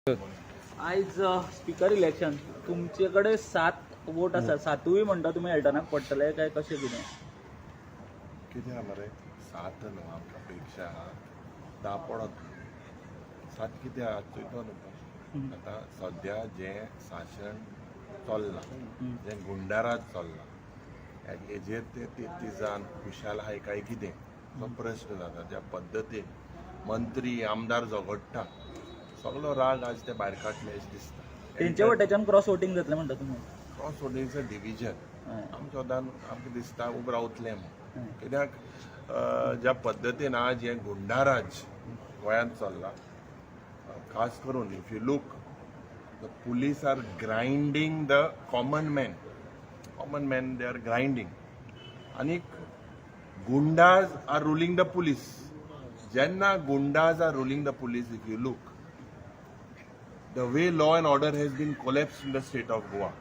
आयज speaker election, तुमचे कडेन सात वोट आसा. सातूय म्हणटा तुमी एल्टनाक पडटले काय कशें कितें? कितें आहा मरे, सात न्हू, आमकां अपेक्षा आहा 10 पडत. सात कितें आहा चोयतो न्हू. आतां सद्या जें शासन चल्लां, जें गुंडाराज चल्लां, हेजेर ते 33 जाण खुशाल आहाय काय कितें तो प्रश्न जाता. ज्या पद्दतीन मंत्री आमदार झगडटा, सगलो राग आज ते भायर काडले अशें दिसता. तेंचे वटेच्यान क्रॉस वोटींग जातलें म्हणटा तुमी? क्रॉस वोटिंगचें डिविजन आमच्या वतान आमकां दिसता उबें रावतलें म्हूण. कित्याक ज्या पद्दतीन आज हें गुंडाराज गोंयांत चल्लां, खास करून if you look, the police are grinding the common man, common man they are grinding आनीक goondas are ruling the police. जेन्ना goondas are ruling the police, if you look the way law and order has been collapsed in the state of Goa,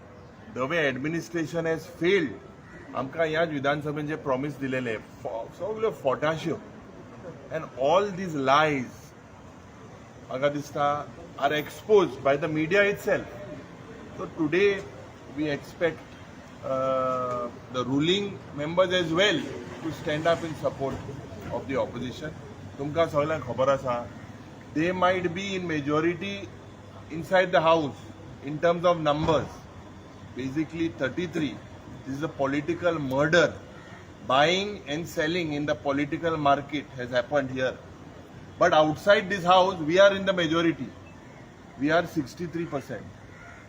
the way administration has failed, आमकां ह्याच विधानसभेन जे promise दिलेले सगल्यो फोटाश्यो and all these lies म्हाका दिसता are exposed by the media itself. So today we expect the ruling members as well to stand up in support of the opposition. तुमकां सगळ्यांक खबर आसा, they might be in majority inside the house in terms of numbers, basically 33. This is a political murder. Buying and selling in the political market has happened here. But outside this house, we are in the majority. We are 63%.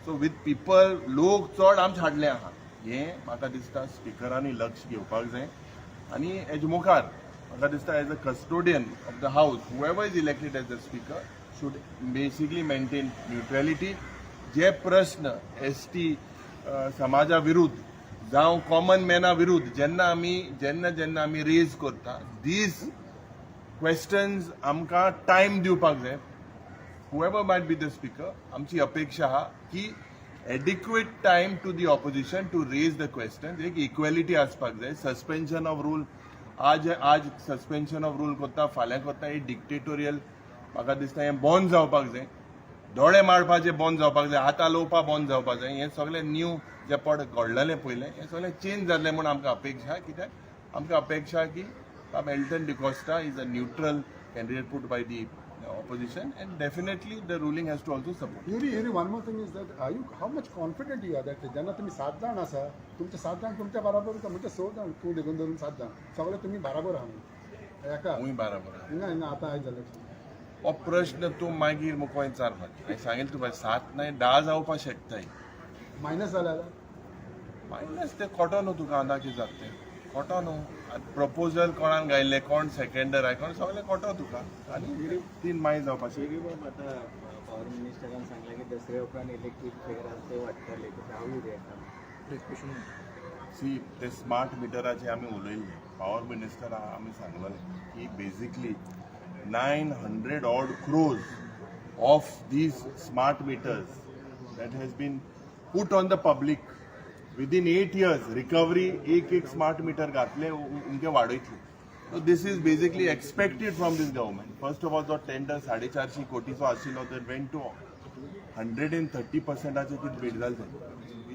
So with people, लोक चड आमचे हाडले आहा, हें म्हाका दिसता स्पिकरांनी लक्ष घेवपाक जाय. आनी हेजे मुखार म्हाका दिसता, as a custodian of the house, whoever is elected as the speaker should basically maintain neutrality. जे प्रश्न एसटी समाजा विरुद्ध जावं कॉमन मॅना विरुद्ध जेन्ना जेन्ना आमी रेज करता these questions, आमकां टायम दिवपाक जाय. Whoever might be the speaker, आमची अपेक्षा आहा की adequate time to the opposition to raise the question. एक इक्वेलिटी आसपाक जाय. सस्पेन्शन ऑफ रूल, आज सस्पेन्शन ऑफ रूल करता, फाल्यां करता, हे डिक्टेटोरियल म्हाका दिसता हें बंद जावपाक जाय. दोळे मारपाचे बंद जावपाक जाय, हात हालोवपा बंद जावपाक जाय. हें सगळें न्यू जे पड घडलेलें पयलें, हें सगळें चेंज जातलें म्हूण आमकां अपेक्षा. कित्याक आमकां अपेक्षा की बाब Elton D'Costa is a neutral candidate put by the opposition, and definitely the ruling has to also support. Yuri, Yuri, one more thing is that are you how much confident you are that जेन्ना तुमी सात जाण आसा, तुमचे सात जाण तुमच्या बराबर उरता, म्हणजे स जाण, तूं देखून धरून सात जाण सगळे तुमी बराबर आहा न्हू? एका हूंय बराबर आहा. हिंगा हिंगा आतां आयज जालें. हो प्रश्न तूं मागीर मुखार विचारपाक. हांवें सांगिल्लें तुका, सात न्हय, 10 जावपाक शकताय. मायनस जाले जाल्यार? मायनस ते कोटो न्हू तुका, आतां कितें जाता तें कोटो न्हू. प्रपोजल कोणान घायल्लें, कोण सेकंडर आहा, कोण, सगळें कोटो तुका आनी तीन मागीर जावपाक शकता. बाब, आता पॉवर मिनिस्टरान सांगलें की दसऱ्या उपरांत इलेक्ट्रीक फेर आसा ते वाडटले. How you react? सी, ते स्मार्ट मिटराचे आमी उलयल्ले. पावर मिनिस्टर आमी सांगलेले की basically 900 odd crores of these smart meters that has been put on the public, within 8 years recovery एक एक स्मार्ट मीटर घातले उमके वाडयतले. So this is basically expected from this government. First of all, जो tender 450 कोटीचो आशिल्लो, तो went two 130 पर्संटाचे कितें भेट जालें.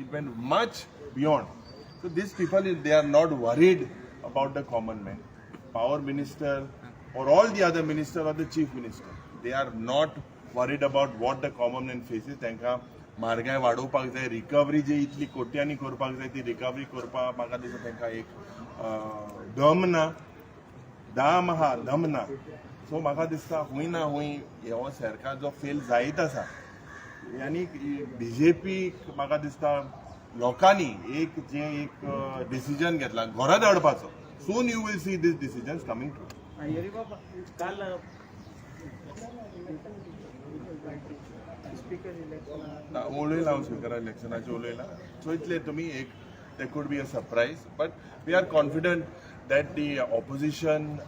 It went much beyond. So these people, they are not worried about the common man. Power minister or all the other minister or the chief minister, they are not worried about what the common man faces. तांकां म्हारगाय वाडोवपाक जाय, recovery जी इतली कोट्यांनी करपाक जाय, ती रिकवरी करपाक म्हाका दिसता तांकां एक दम ना, दाम आहा, दम ना. सो म्हाका दिसता हूंय ना हूंय हो सरकार जो फेल जायत आसा आनी बीजेपी, म्हाका दिसता लोकांनी एक जे एक डिसिजन घेतला घरा धाडपाचो, soon you will see this decision coming true. Yuri बाबा, काल स्पीकर इलेक्शन उलयला हांव, स्पिकरा इलेक्शनाचेर उलयला. चोयतले तुमी, एक there could be a surprise, but we are confident that the opposition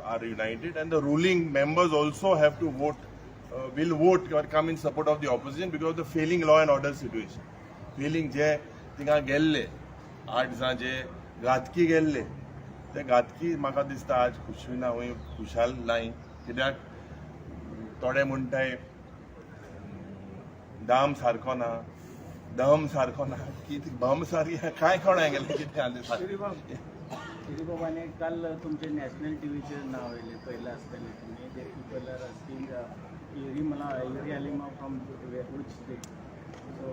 are united and the ruling members also have to vote, will vote or come in support of the opposition because of the failing law and order situation. Failing जे थिंगा गेल्ले आठ जाण जे घातकी गेल्ले, ते घातकी म्हाका दिसता आज खुशी ना, हूंय खुशाल नाय. कित्याक थोडे म्हणटाय दाम सारको ना, दम सारको ना, कितें बम सारकें कांय कोणा गेलें कितें आहा तें सारकें. गिरीबाबाने काल तुमचे नॅशनल टी व्हीचेर नाव येयलें, पयलें आसतलें तुमी. They people are asking Yuri Alemao from which state? So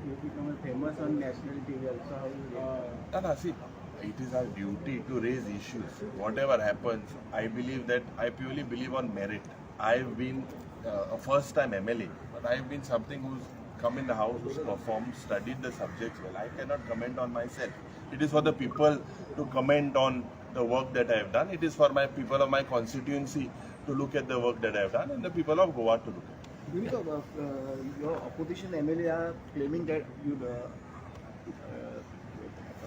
you become famous on national TV also. How you ना, see, it is our duty to raise issues. Whatever happens, I believe that I purely believe on merit. I've been a first time MLA, but I've been something who's come in the house, who's performed, studied the subjects well. I cannot comment on myself. It is for the people to comment on the work that I have done. It is for my people of my constituency to look at the work that I have done and the people of Goa to look at. Your opposition MLA are claiming that you,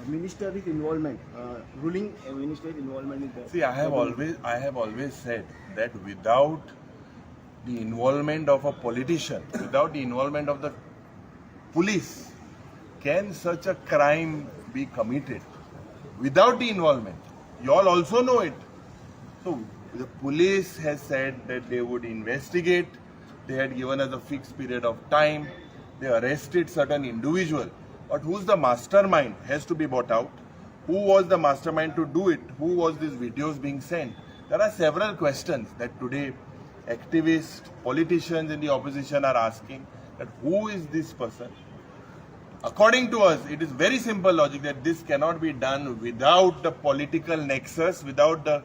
minister is involvement, ruling minister involvement is there. See, I have always said that without the involvement of a politician, without the involvement of the police, can such a crime be committed? Without the involvement, you all also know it. So the police has said that they would investigate. They had given us a fixed period of time. They arrested certain individual. But who's the mastermind has to be brought out. Who was the mastermind to do it? Who was these videos being sent? There are several questions that today activists, politicians in the opposition are asking, that who is this person? According to us, it is very simple logic that this cannot be done without the political nexus, without the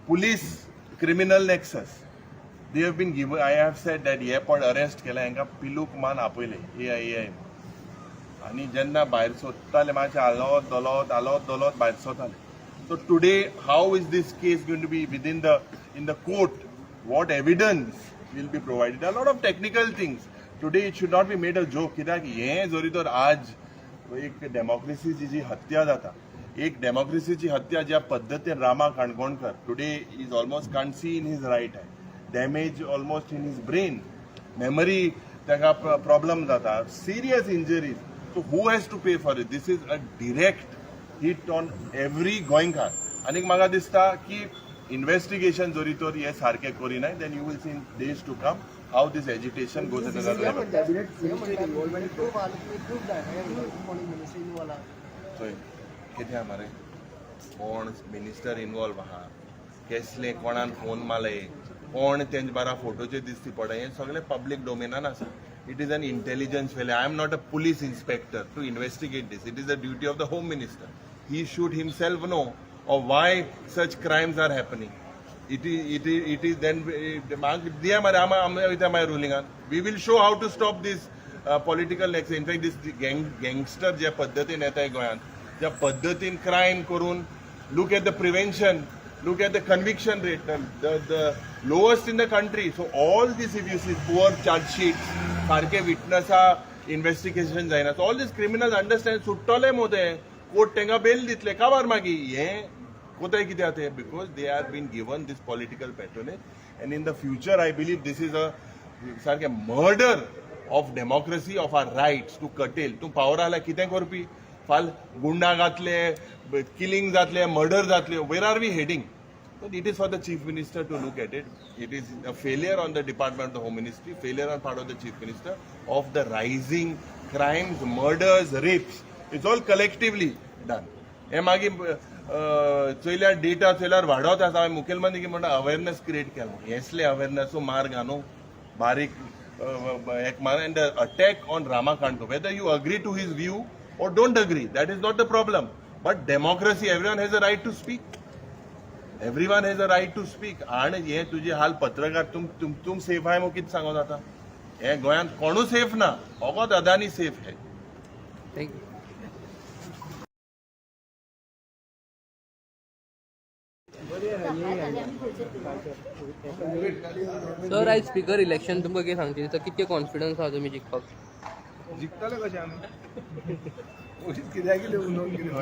police criminal nexus. They have been given, I have said that हे पण arrest केले हांकां पिलूक मान आपयले ए I. आनी जेन्ना भायर सोदताले मातशें हालोत धोलोत हालोत धोलोत भायर सोदताले. So today, how is this case going to be within the in the court? What evidence will be provided? A lot of technical things. Today it should not be made a joke, कित्याक हें जरी तर आज एक डेमोक्रेसीची जी हत्या जाता, एक डेमोक्रेसीची हत्या ज्या पद्दतीन रामा Kankonkar today is almost can't see in his right I, damage almost in his brain, memory ताका प्रॉब्लम जाता, serious injuries. So who has to pay for it? This is a direct hit on every गोंयकार. आनीक म्हाका दिसता की investigation जरी तर हे सारकें करिनाय, then you will see in days to come how this agitation goes at another level. Cabinet minister involvement. चोय कितें आहा मरे, कोण मिनिस्टर इनवॉल्व आहा, केसले कोणान फोन मारले, कोण तेंचे बारा फोटोचे दिसती पडा, हें सगळें पब्लीक डोमेनान आसा. It is an intelligence failure. I am not a police inspector to investigate this. It is the duty of the Home Minister. He should himself know of why such crimes are happening. It is then दिया मरे आमी वयता मागीर रुलिंगान. We will show how to stop this political next. In fact, this gangster ज्या पद्दतीन येताय गोंयांत, ज्या पद्दतीन क्रायम करून, look at the prevention, look at the conviction rate, the lowest in the country. So all this, if you see, poor charge sheets, सारखे विटनसा investigation जायना. So all these criminals understand, सुट्टले मो ते, कोर्ट तांकां बेल दितले काबार. मागीर हें कोताय कित्याक ते? Because they are been given this political patronage, and in the future, I believe this is a सारकें murder of democracy, of our rights to curtail. तूं पावर आल्यार कितें करपी? फाल गुंडा घातले, किलिंग जातले, मर्डर जातले. Where are we heading? But it is for the Chief Minister to look at it. It is a failure on the Department of the Home Ministry, failure on part of the Chief Minister of the rising crimes, murders, rapes. It's all collectively done. हे मागीर चोयल्यार data चोयल्यार वाडत आसा. हांवें मुखेलमंत्री की म्हणटा awareness create केला. हेसले अवेरनेसो मार्ग न्हू बारीक एक मार. And attack on Rama Kankonkar, whether you agree to his view or don't agree, that is not the problem, but democracy, everyone has a right to speak. Everyone has a right to speak. आणि हे तुझे हाल पत्रकार, तुम तुम तुम safe आहे मग कितें सांगो जाता? हे गोंयांत कोणूच सेफ ना, फकत अदानी सेफ हे. Thank you. Sir, आयज स्पीकर इलेक्शन तुमकां कितें सांगचे दिसता? कितके कॉन्फिडन्स आहा तुमी जिखपाक? जिखतले कशें आमी? पयलींच कित्याक कितें उलोवन कितें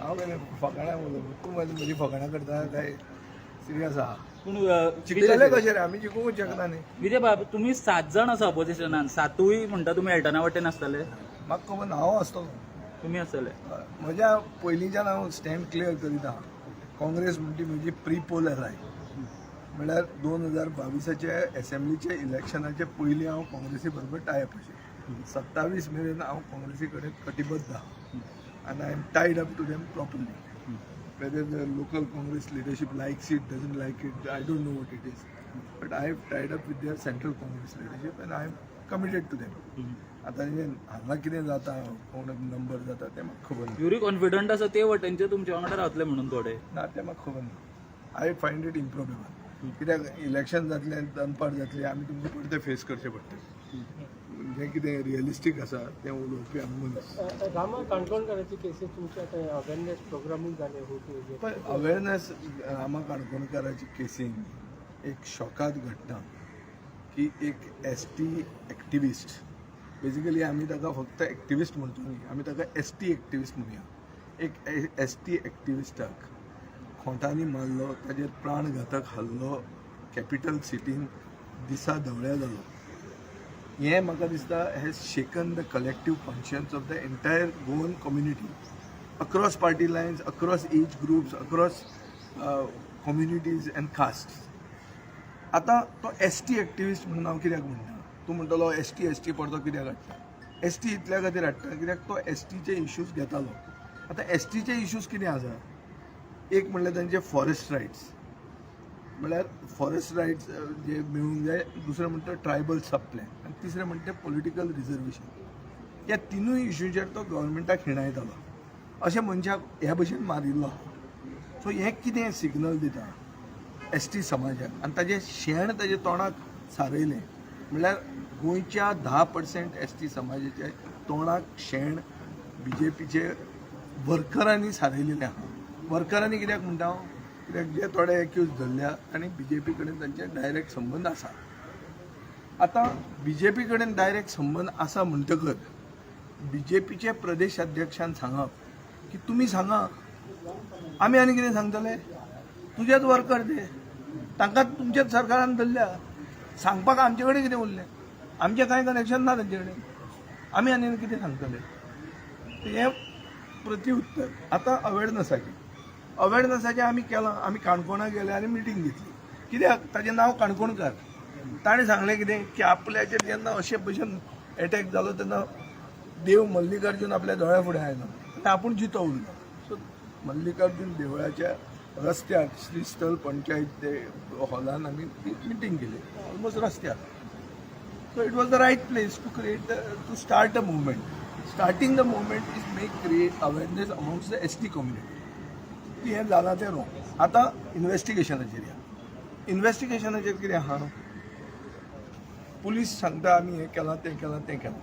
हांव कितें फकाणां उलोवप? तूं म्हजी फकाणां करता काय सिरियस आहा? पूण जिखतले कशें रे? आमी जिखूंक शकना न्ही. विजय बाब, तुमी सात जाण आसा ऑपोजिशनान, सातूय म्हणटा तुमी एल्टना वाटेन आसतले? म्हाका खबर ना, हांव आसतलो. तुमी आसतले. म्हज्या पयलींच्यान हांव स्टँड क्लियर करीत आहा. काँग्रेस म्हणटी म्हजी प्री पोल आसाय, म्हणल्यार 2022आचे एसेंब्लीचे इलेक्शनाचे पयलीं हांव काँग्रेसी बरोबर टायप आशिल्लो. 27 मेरेन हांव काँग्रेसी कडेन कटिबद्ध आहा आनी I am tied up to them properly. Whether the local Congress leadership likes it, doesn't like it, I don't know what it is. But I have tied up with their central Congress leadership and I am committed to them. आता हे हांगा कितें जाता, कोण number जाता तें म्हाका खबर ना. युरी कॉन्फिडंट आसा ते वटेनचे तुमच्या वांगडा रावतले म्हणून थोडे. ना, तें म्हाका खबर ना. I find it improbable, कित्याक इलेक्शन जातलें, दनपार जातली, आमी तुमकां परते फेस करचें पडटलें. जें कितें रियलिस्टीक आसा तें उलोवपी आमी मनीस. रामा काणकोणकाराची केसीस तुमच्या आतां अवेरनेस प्रोग्रामूय जाले खूब. पण अवेरनेस, रामा काणकोणकाराची केसीन एक शॉकात घटना की एक एस टी एक्टिविस्ट, बेजिकली आमी ताका फक्त एक्टिविस्ट म्हणतो न्ही, आमी ताका एस टी एक्टिविस्ट म्हणुया, एक एस टी एक्टिविस्टाक खोंटांनी मारलो, ताजेर प्राणघातक हल्लो कॅपिटल सिटीन दिसा धवळ्या जालो. हें म्हाका दिसता has shaken the collective conscience of the entire Goan community across party lines, across age groups, across communities and castes. आतां तो एस टी एक्टिविस्ट म्हणून हांव कित्याक म्हणटा? तूं म्हणटलो एस टी, एस टी पडतो कित्याक हाडटा? एस टी इतल्या खातीर हाडटा कित्याक तो एस टीचे इश्यूज घेतालो. आतां एस टीचे इश्यूज कितें आसा? एक म्हणल्यार तांचे फॉरेस्ट रायट्स, म्हणल्यार फॉरेस्ट रायट्स जे मेळूंक जाय. दुसरें म्हणटा ट्रायबल सब प्लॅन आनी तिसरें म्हणटा पॉलिटिकल रिजर्वेशन. ह्या तिनूय इश्यूचेर तो गव्हर्मेंटाक हिणायतालो. अशें मनशाक ह्या भशेन मारिल्लो आहा. सो हें कितें सिग्नल दिता एस टी समाजाक? आनी ताजें शेण ताजे तोंडाक सारयलें, म्हणल्यार गोंयच्या 10% एस टी समाजाच्या तोंडाक शेण बी जे पीचे वर्करांनी सारयलेलें आहा. वर्करांनी कित्याक म्हणटा हांव? कित्याक जे थोडे एक्यूज धरल्या आनी बी जे पी कडेन तांचे डायरेक्ट संबंद आसा. आतां बी जे पी कडेन डायरेक्ट संबंद आसा म्हणटकच बी जे पीचे प्रदेश अध्यक्षान सांगप की तुमी सांगा, आमी आनी कितें सांगतले? तुजेच वर्कर ते, तांकां तुमच्याच सरकारान धरल्या, सांगपाक आमचे कडेन कितें उरलें? आमचें कांय कनेक्शन ना तांचे कडेन, आमी आनी कितें सांगतले? हें प्रतिउत्तर. आतां अवेरनसाचें, अवेरनसाचें आमी केलां. आमी काणकोणा गेले आनी मिटींग घेतली, कित्याक ताजें नांव काणकोणकार. ताणें सांगलें कितें की आपल्याचेर जेन्ना अशे भशेन एटॅक जालो तेन्ना देव मल्लिकार्जून आपल्या दोळ्या फुडें आयलो आनी आपूण जितो उरलो. सो मल्लिकार्जून देवळाच्या रस्त्यार श्रीस्थल पंचायत ते हॉलान आमी ती मिटींग केली, ऑलमोस्ट रस्त्यार. So it was the right place to start a movement. Starting the movement is make create awareness amongst the ST community की हें जालां तें रोंग. आतां इन्वेस्टिगेशनाचेर या. इन्वेस्टिगेशनाचेर कितें आहा? पुलीस सांगता आमी हें केलां, तें केलां, तें केलां.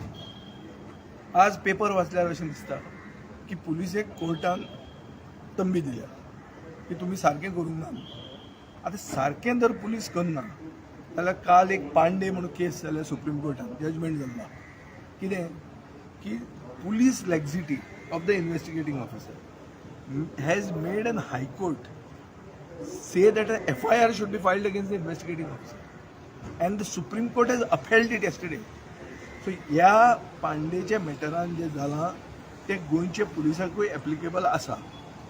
आज पेपर वाचल्यार अशें दिसता की पुलिसेक कोर्टान तंबी दिल्या की तुमी सारकें करूंक ना. आतां सारकें जर पुलीस करना जाल्यार काल एक पांडे म्हणून केस जाल्या, सुप्रीम कोर्टान जजमेंट जाल्लो. कितें की police laxity of the investigating officer has made an High Court say that an FIR should be filed against the investigating officer. And the Supreme Court has upheld it yesterday. So ह्या पांडेच्या मॅटरान जें जालां तें गोंयच्या पुलिसांकूय applicable आसा.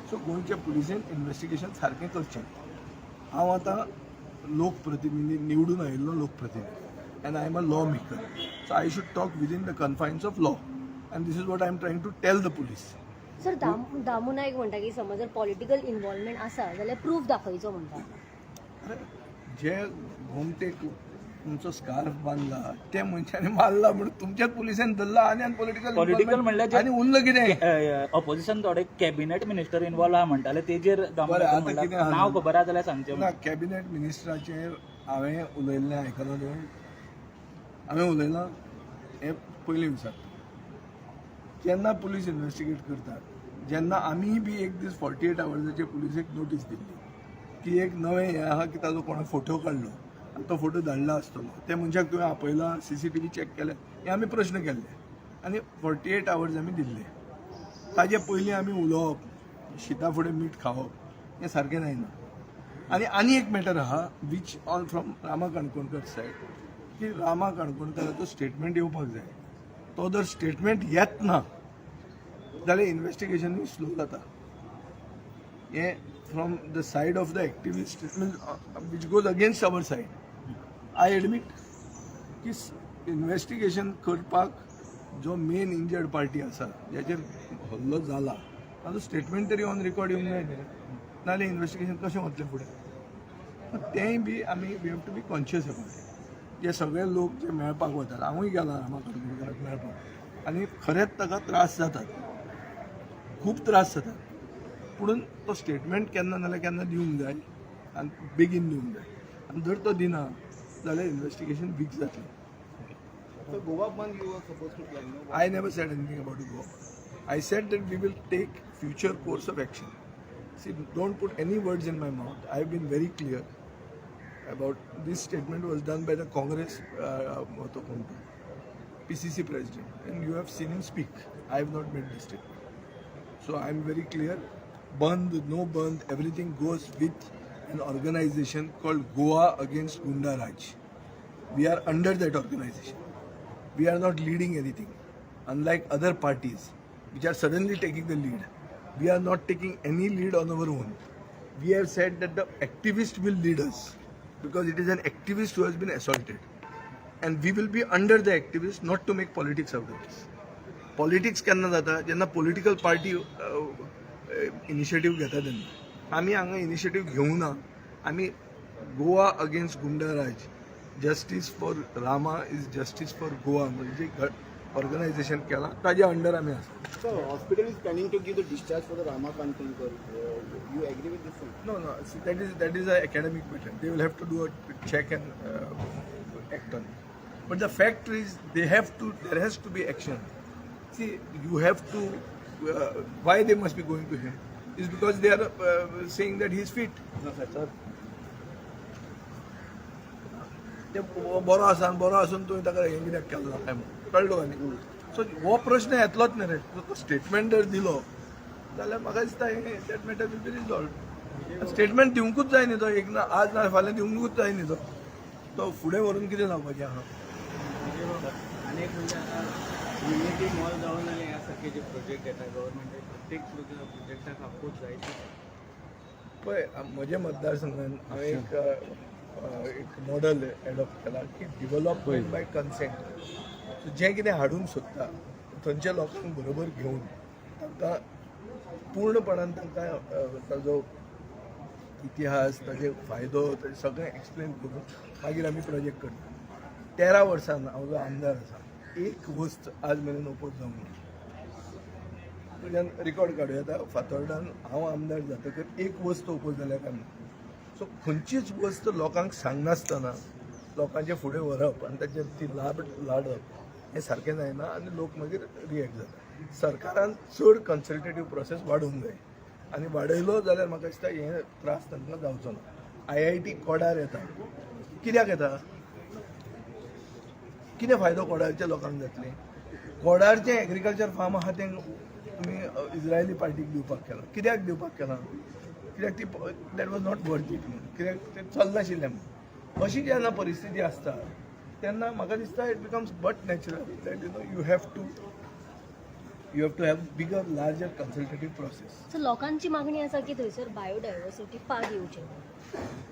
So गोंयच्या पुलिसेन investigation सारकें करचें. हांव आतां लोकप्रतिनिधी, निवडून आयिल्लो लोकप्रतिनिधी and I am a law maker, so I should talk within the confines of law and this is what I am trying to tell the police. Sir, Damu Naik म्हणटा की समज जर पॉलिटिकल इन्वॉल्वमेंट आसा जाल्यार proof दाखयचो म्हणटा. अरे, जे गोमटेक तुमचो scarf बांदला त्या मनशाने मारला म्हणून तुमच्याच पुलिसांनी धरला आनी पॉलिटिकल Political म्हणल्यार आनी उरलं कितें? ऑपोजिशन थोडे कॅबिनेट मिनिस्टर इन्वॉल्व आहा म्हणटाले, तेजेर दामू बरें, नायक आतां म्हणला, कितें आहा? नाव खबर आहा जाल्यार सांगचें. ना, कॅबिनेट मिनिस्टराचेर हांवें उलयल्लें आयकलां तुवें? हांवें उलयलां हें पयलीं विचारता. जेन्ना पुलीस इन्वेस्टिगेट करतात, जेन्ना आमी बी एक दीस 48 आवर्साचे पुलिसेक नोटीस दिल्ली की एक नवें हें आहा की ताजो कोणा फोटो काडलो आनी तो फोटो धाडला आसतलो, त्या मनशाक तुवें आपयला, सीसीटीव्ही चॅक केले, हे आमी प्रश्न केल्ले आनी 48 आवर्स आमी दिल्ले. ताजे पयलीं आमी उलोवप, शिता फुडें मीठ खावप हें सारकें जायना. आनी आनी एक मॅटर आहा which all from Rama Kankonkar side की रामा काणकोणकराचो स्टेटमेंट येवपाक जाय. तो जर स्टेटमेंट येत ना जाल्यार इन्वेस्टिगेशनूय स्लो जाता. हें from the side of the activist, means which goes against our side. I admit की इन्वेस्टिगेशन करपाक जो मेन इंजर्ड पार्टी आसा ज्याचेर हल्लो जाला ताजो स्टेटमेंट तरी ऑन रिकॉर्ड येवंक जाय न्ही, नाजाल्यार इन्वेस्टिगेशन कशें वतलें फुडें? तेंय बी आमी we have to be conscious about it. जे सगळे लोक जे मेळपाक वतात, हांवूय गेला रामा काणकोणकाराक मेळपाक आनी खरेंच ताका त्रास जातात, खूब त्रास जातात, पुणून तो स्टेटमेंट केन्ना नाजाल्यार केन्ना दिवंक जाय आनी बेगीन दिवंक जाय आनी जर तो दिना जाल्यार इन्वेस्टिगेशन वीक जातलें. So Goa Bandh you are supposed to plan, no? I never said anything about Goa. I said that we will take future course of action. See, don't put any words in my mouth. I have been very clear about this. Statement was done by the Congress तो कोण तो, PCC president, and you have seen him speak. I have not made this statement. So I am very clear. Bandh, no bandh, everything goes with an organization called Goa Against Gunda Raj. We are under that organization. We are not leading anything. Unlike other parties, which are suddenly taking the lead, we are not taking any lead on our own. We have said that the activist will lead us because it is an activist who has been assaulted. And we will be under the activist, not to make politics out of this. Politics केन्ना जाता? जेन्ना political party initiative घेता तेन्ना. आमी हांगा initiative घेवना. आमी Goa Against Goonda Raj, justice for Rama is justice for Goa म्हणजे ऑर्गनायझेशन केलां ताज्या अंडर आमी आसा. So hospital is planning to give the discharge for the Rama Kankonkar. You agree with this thing? No, see, that is an academic matter. They will have to do a check and act on it. But the fact is, they have to. There has to be action. See, you have to. Why they must be going to him is because they are saying that he is fit. ते बरो आसा आनी बरो आसून तुवें ताका हें कित्याक केलें ना काय म्हणून, कळ्ळो न्ही? सो हो प्रश्न येतलोच न्ही रे. तो स्टेटमेंट जर दिलो जाल्यार म्हाका दिसता हें that matter will be resolved. Statement दिवंकूच जाय न्ही तो, एक ना आज ना फाल्यां दिवंकूच जाय न्ही तो. तो फुडें व्हरून कितें जावपाचें आहा? आनी एक म्हणजे आता युनिटी मॉल जावन आनी ह्या सारखे जे प्रोजेक्ट येता गव्हर्मेंट, प्रत्येक प्रोजेक्टाक अपोज जायत आसा. पळय, म्हज्या मतदारसंघान हांवें एक मॉडल एडॉप्ट केला की डिवलॉपमेंट बाय कन्सेंट. सो जें कितें हाडूंक सोदता थंयच्या लोकांक बरोबर घेवन, तांकां पूर्णपणान तांकां ताजो इतिहास, ताजे फायदो, ताजें सगळें एक्सप्लेन करून मागीर आमी प्रोजेक्ट करता. 13 वर्सान हांव जो आमदार आसा, एक वस्त आज मेरेन ओपोज जावंक ना. तुज्यान रिकॉर्ड काडूं येता, फातोर्डान हांव आमदार जातकर एक वस्त ओपोज जाल्या काय ना. सो खंयचीच वस्त लोकांक सांगनासतना लोकांचे फुडें व्हरप आनी ताचेर ती लाभ लाडप हें सारकें जायना आनी लोक मागीर रिएक्ट जाता. सरकारान चड कन्सल्टेटीव प्रोसेस वाडोवंक जाय आनी वाडयलो जाल्यार म्हाका दिसता हे त्रास तांकां जावचो ना. आयआयटी कोडार येता, कित्याक येता? कितें फायदो कोडारच्या लोकांक जातले? कोडारचें एग्रीकल्चर फार्म आहा तें तुमी इस्रायली पार्टीक दिवपाक केलां. कित्याक दिवपाक केलां? कित्याक ती that was not worth it म्हणून, कित्याक तें चलनाशिल्लें म्हणून. अशी जेन्ना परिस्थिती आसता तेन्ना म्हाका दिसता it becomes but natural that you have to have bigger, larger consultative process. So लोकांची मागणी आसा की थंयसर बायोडायवर्सिटी पार्क येवचें.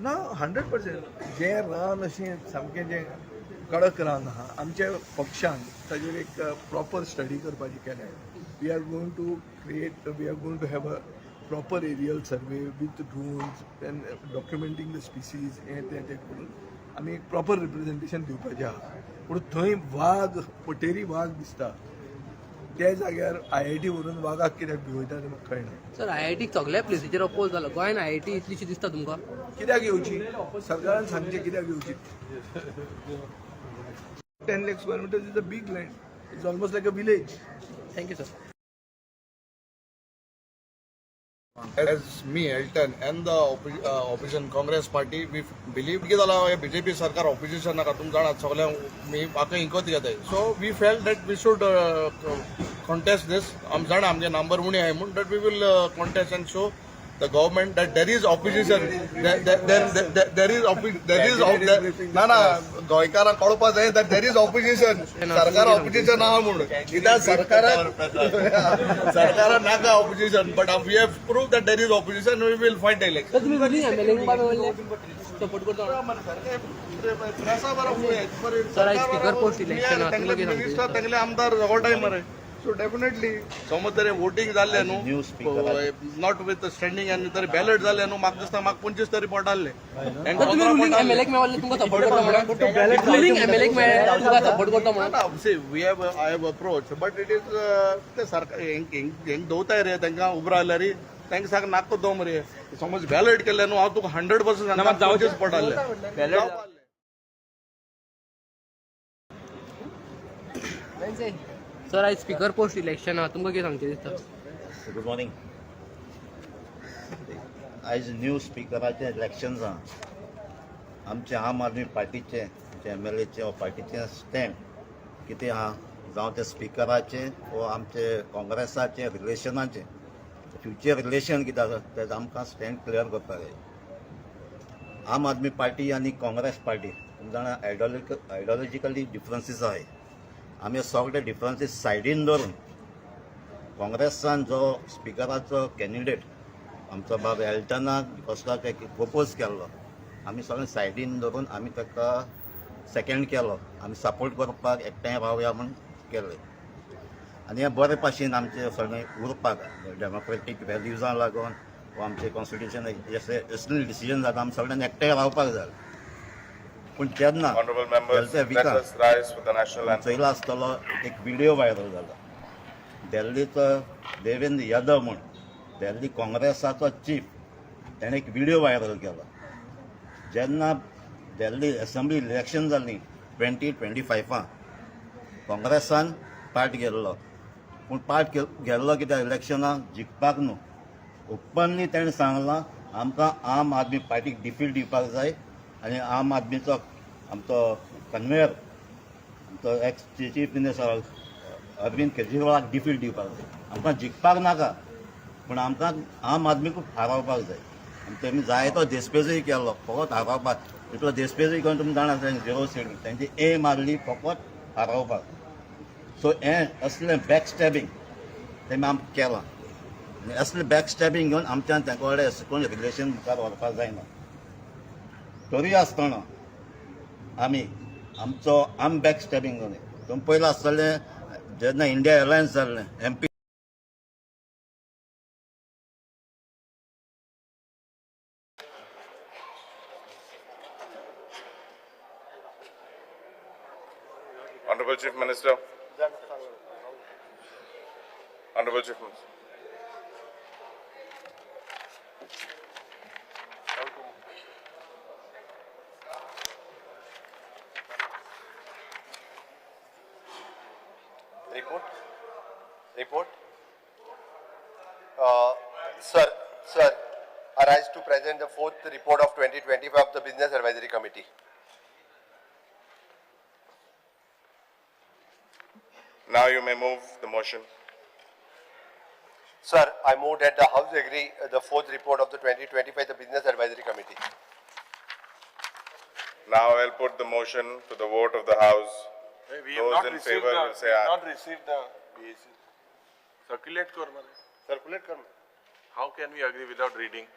ना, 100%. जें रान अशें सामकें जें कडक रान आहा, आमच्या पक्षान ताजेर एक प्रॉपर स्टडी करपाची केल्या. We are going to create, we are going to have a proper aerial survey with drones and documenting the species. हें तें तें करून आमी एक प्रॉपर रिप्रेझेंटेशन दिवपाचें आहा. पूण थंय वाग, पटेरी वाग दिसता त्या जाग्यार आयआयटी व्हरून वागाक कित्याक भिवयता तें म्हाका कळना. सर, आयआयटी सगळ्या प्लेसीचेर अपोज जाला. गोंयान आयआयटी इतलीशी दिसता तुमकां? कित्याक येवची? सरकारान सांगचें कित्याक येवची. 10 lakh square meters is a big land. It's almost like a village. Thank you sir. As me, Elton, and the opposition Congress party, we believe कितें जालां, हें बीजेपी सरकार ऑपोजिशन नाका. तुमी जाणात सगळ्यांक मी आतां इकत घेताय. So we felt that we should contest this. आमी जाणा आमचे नंबर उणे आहाय म्हूण, that we will contest and show the government that there is opposition, there is there is ना ना गोंयकारांक कळपा जाय that there is opposition. सरकार ऑपोजिशन आहा म्हणून, कित्याक सरकाराक सरकाराक नाका opposition, but we have prove that there is opposition. We will fight the election. तर तुम्ही रुलिंग एमएलए सपोर्ट करता. सर, आयज स्पीकर पोस्ट इलेक्शन आहा, तुमकां कितें सांगता? मिनिस्टर तेंगले आमदार झगडटाय मरे. सो डेफिनेटली समज तरी वोटींग जाल्लें न्हू, not with standing आनी तरी बॅलट जालें न्हू, म्हाका दिसता म्हाका 25 तरी पडटाले. तर तुम्ही रुलिंग एमएलए मेळ्ळे तुमकां सपोर्ट करता म्हणून, रुलिंग एमएलए मेळ्ळे तुमकां सपोर्ट करता म्हणून. See, we have I have approach, but it is ते सरकार हेंक दवताय रे, तांकां उबो रावल्यार तांकां सारकें नाको दव मरे. समज बॅलट केलें न्हू, हांव तुका 100% सांगता, 25 पडटाले. सर, आयज स्पीकर पोस्ट इलेक्शन आहा, तुमकां कितें सांगचें दिसता? Good morning. आयज न्यू स्पिकराचें इलेक्शन आहा. आमचे आम आदमी पार्टीचे, आमचे एमएलएचे वा पार्टीचें स्टँड कितें आहा, जावं ते स्पिकराचें वा आमचे काँग्रेसाचें रिलेशनाचें, फ्युचर रिलेशन कितें आसा तें आमकां स्टँड क्लियर करपाक जाय. आम आदमी पार्टी आनी काँग्रेस पार्टी तुमी जाणा आयडियोलॉजिकली डिफरन्सीस आहाय. आमी सगळे डिफरन्सीस सायडीन दवरून काँग्रेसान जो स्पिकराचो कॅन्डिडेट आमचो बाब एल्टनाक कसलो प्रपोज केल्लो, आमी सगळे सायडीन दवरून आमी ताका सेकेंड केलो. आमी सपोर्ट करपाक एकठांय रावया म्हूण केलें. आनी हें बरे भाशेन आमचें सगळें उरपाक डेमोक्रेटीक व्हॅल्युजां लागून वा आमचें कॉन्स्टिट्युशन असले डिसिजन जाता, आमी सगळ्यांनी एकठांय रावपाक जाय. पूण जेन्ना Honorable members, गेल्या let विकाक us rise for the national anthem. चोयला आसतलो एक व्हिडिओ व्हायरल जाला, दिल्लीचो देवेंद्र यादव म्हूण दिल्ली काँग्रेसाचो चीफ, ताणें एक व्हिडिओ व्हायरल केलो. जेन्ना दिल्ली असेंब्ली इलेक्शन जाली 2025 काँग्रेसान पार्ट गेल्लो. पूण पार्ट गेल्लो कित्याक इलेक्शनाक जिखपाक न्हू. ओपनली ताणें सांगलां, आमकां आम आदमी पार्टीक डिफीट दिवपाक जाय आनी आम आदमीचो आमचो कन्वेयर, आमचो एक्स चीफ मिनिस्टर अरविंद केजरीवालाक डिफीट दिवपाक जाय. आमकां जिखपाक नाका, पूण आमकां आम आदमीक हारोवपाक जाय. आनी तेमी जायतो देशपेजूय केलो फकत हारोवपाक. तितलो देशपेजूय करून तुमी जाणा झिरो सीट, तेंची एम आहली फकत हारोवपाक. सो हें असलें बॅक स्टॅबिंग तेमी आमकां केलां आनी असलें बॅक स्टॅबिंग घेवन आमच्यान तेंच्या कडेन अशें करून रिलेशन मुखार व्हरपाक जायना. तरी आसतना आमी आमचो आम बॅक स्टॅबिंग करून तुमी पयलें आसतलें जेन्ना इंडिया एलायन्स जाल्लें MP. Honorable Chief Minister. Honorable Chief Minister. Report? Report? Sir, I rise to present the fourth report of 2025 of the Business Advisory Committee. Now you may move the motion. Sir, I move that the House agree the fourth report of the 2025 the Business Advisory Committee. Now I'll put the motion to the vote of the House. We have Those not in received favor the, will say we have aye. not received the BAC. Circulate kar mare. Circulate kar. How can we agree without reading?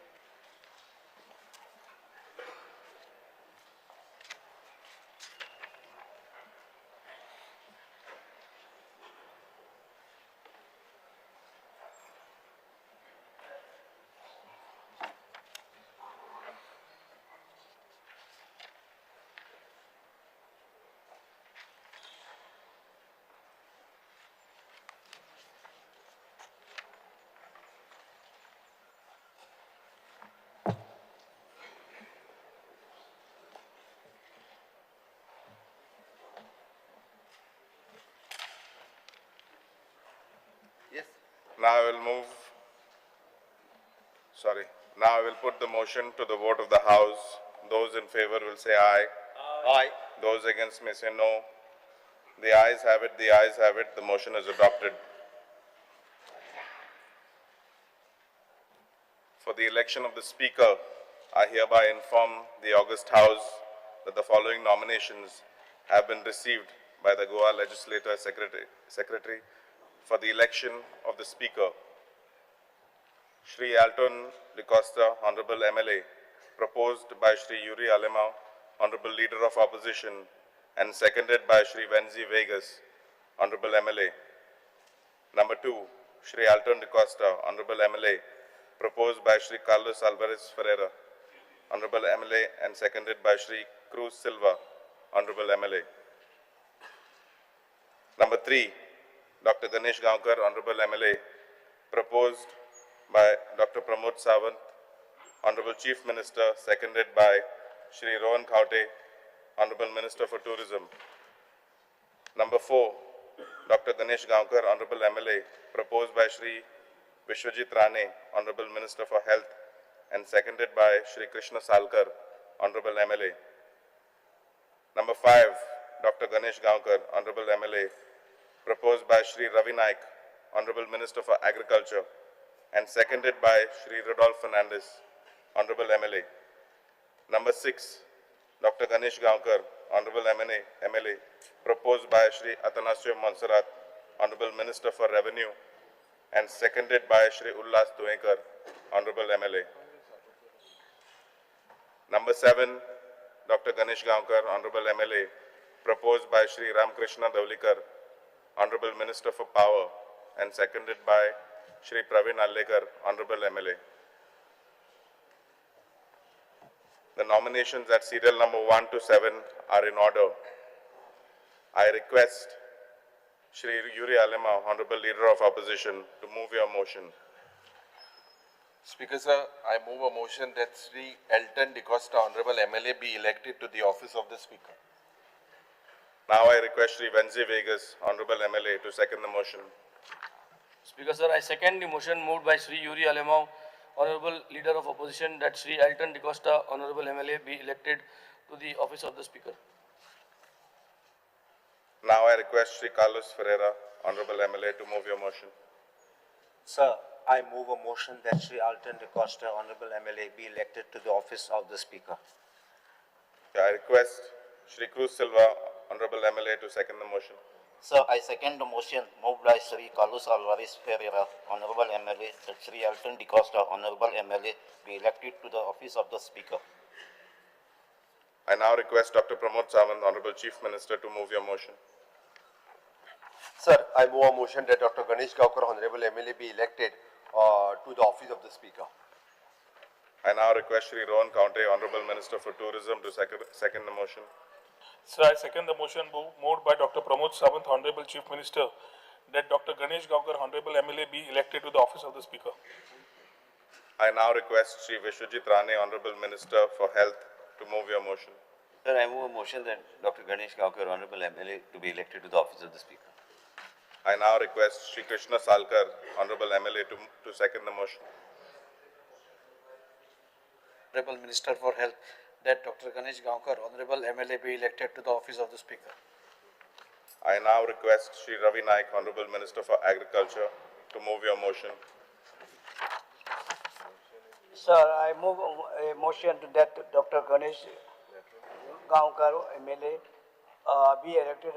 Yes. Now I will move, sorry, now I will put the motion to the vote of the House. Those in favor will say aye. Aye. Those against may say no. The ayes have it, the ayes have it, the motion is adopted. For the election of the Speaker, I hereby inform the August House that the following nominations have been received by the Goa Legislature Secretary for the election of the Speaker. Shri Alton D'Costa, Honorable MLA, proposed by Shri Yuri Alemao, Honorable Leader of Opposition, and seconded by Shri Venzi Vegas, Honorable MLA. Number 2, Shri Alton D'Costa, Honorable MLA, proposed by Shri Carlos Alvarez Ferreira, Honorable MLA, and seconded by Shri Cruz Silva, Honorable MLA. Number 3, Dr. Ganesh Gaonkar, Honorable MLA, proposed by Dr. Pramod Sawant, Honorable Chief Minister, seconded by Shri Rohan Khaute, Honorable Minister for Tourism. Number 4, Dr. Ganesh Gaonkar, Honorable MLA, proposed by Shri Vishwajit Rane, Honorable Minister for Health, and seconded by Shri Krishna Salkar, Honorable MLA. Number 5, Dr. Ganesh Gaonkar, Honorable MLA, proposed by Shri Ravi Naik, Honorable Minister for Agriculture, and seconded by Shri Rodolphe Fernandez, Honorable MLA. Number 6, Dr. Ganesh Gaonkar, Honorable MLA, proposed by Shri Atanasio Monserrate, Honorable Minister for Revenue, and seconded by Shri Ullas Tuekar, Honorable MLA. Number 7, Dr. Ganesh Gaonkar, Honorable MLA, proposed by Shri Ramkrishna Dhavalikar, Honorable Minister for Power, and seconded by Shri Praveen Alekar, Honorable MLA. The nominations at serial number 1 to 7 are in order. I request Shri Yuri Alemao, Honorable Leader of Opposition, to move your motion. Speaker sir, I move a motion that Shri Elton D'Costa, Honorable MLA, be elected to the office of the Speaker. Now I request Shri Venzi Vegas, Honorable MLA, to second the motion. Speaker sir, I second the motion moved by Shri Yuri Alemao, Honorable Leader of Opposition, that Shri Elton D'Costa, Honorable MLA, be elected to the office of the Speaker. Now I request Shri Carlos Ferreira, Honorable MLA, to move your motion. Sir, I move a motion that Shri Alton D'Costa, Honorable MLA, be elected to the office of the Speaker. I request Shri Cruz Silva, Honorable MLA, to second the motion. Sir, I second the motion moved by Shri Carlos Alvarez Ferreira, Honorable MLA, that Shri Elton D'Costa, Honorable MLA, be elected to the office of the Speaker. I now request Dr. Pramod Sawant, Honorable Chief Minister, to move your motion. Sir, I move a motion that Dr. Ganesh Gaonkar, Honorable MLA, be elected to the office of the Speaker. I now request Shri Rohan Khaunte, Honorable Minister for Tourism, to second the motion. Sir, I second the motion moved by Dr. Pramod Sawant, Honorable Chief Minister, that Dr. Ganesh Gaonkar, Honorable MLA, be elected to the office of the Speaker. I now request Shri Vishwajit Rane, Honorable Minister for Health, to move your motion. Sir, I move a motion that Dr. Ganesh Gaonkar, Honorable MLA, to be elected to the office of the Speaker. I now request Shri Krishna Salkar, Honorable MLA, to second the motion. Honorable Minister for Health, that Dr. Ganesh Gaonkar, Honorable MLA, be elected to the office of the Speaker. I now request Shri Ravi Naik, Honorable Minister for Agriculture, to move your motion. Sir, I move a motion to that Dr. Ganesh Gaonkar, MLA, be elected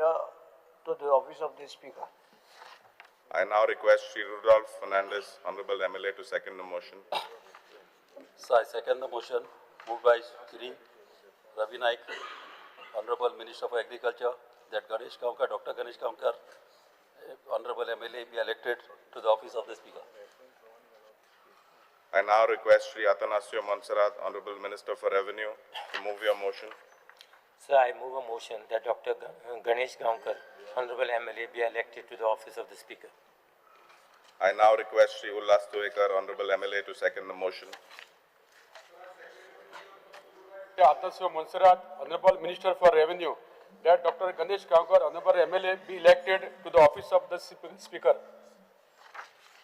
to the office of the Speaker. I now request Shri Rudolph Fernandez, Honorable MLA, to second the motion. Sir, I second the motion moved by Shri Ravi Naik, Honorable Minister for Agriculture, that Ganesh Gaonkar, Dr. Ganesh Gaonkar, Honorable MLA, be elected to the office of the Speaker. I now request Shri Atanasio Monserrate, Honorable Minister for Revenue, to move your motion. Sir, I move a motion that Dr. Ganesh Gaonkar, Honorable MLA, be elected to the office of the Speaker. I now request Shri Ullas Tuekar, Honorable MLA, to second the motion. Atanasio Monserrate, Honorable Minister for Revenue, that Dr. Ganesh Gaonkar, Honorable MLA, be elected to the office of the Speaker.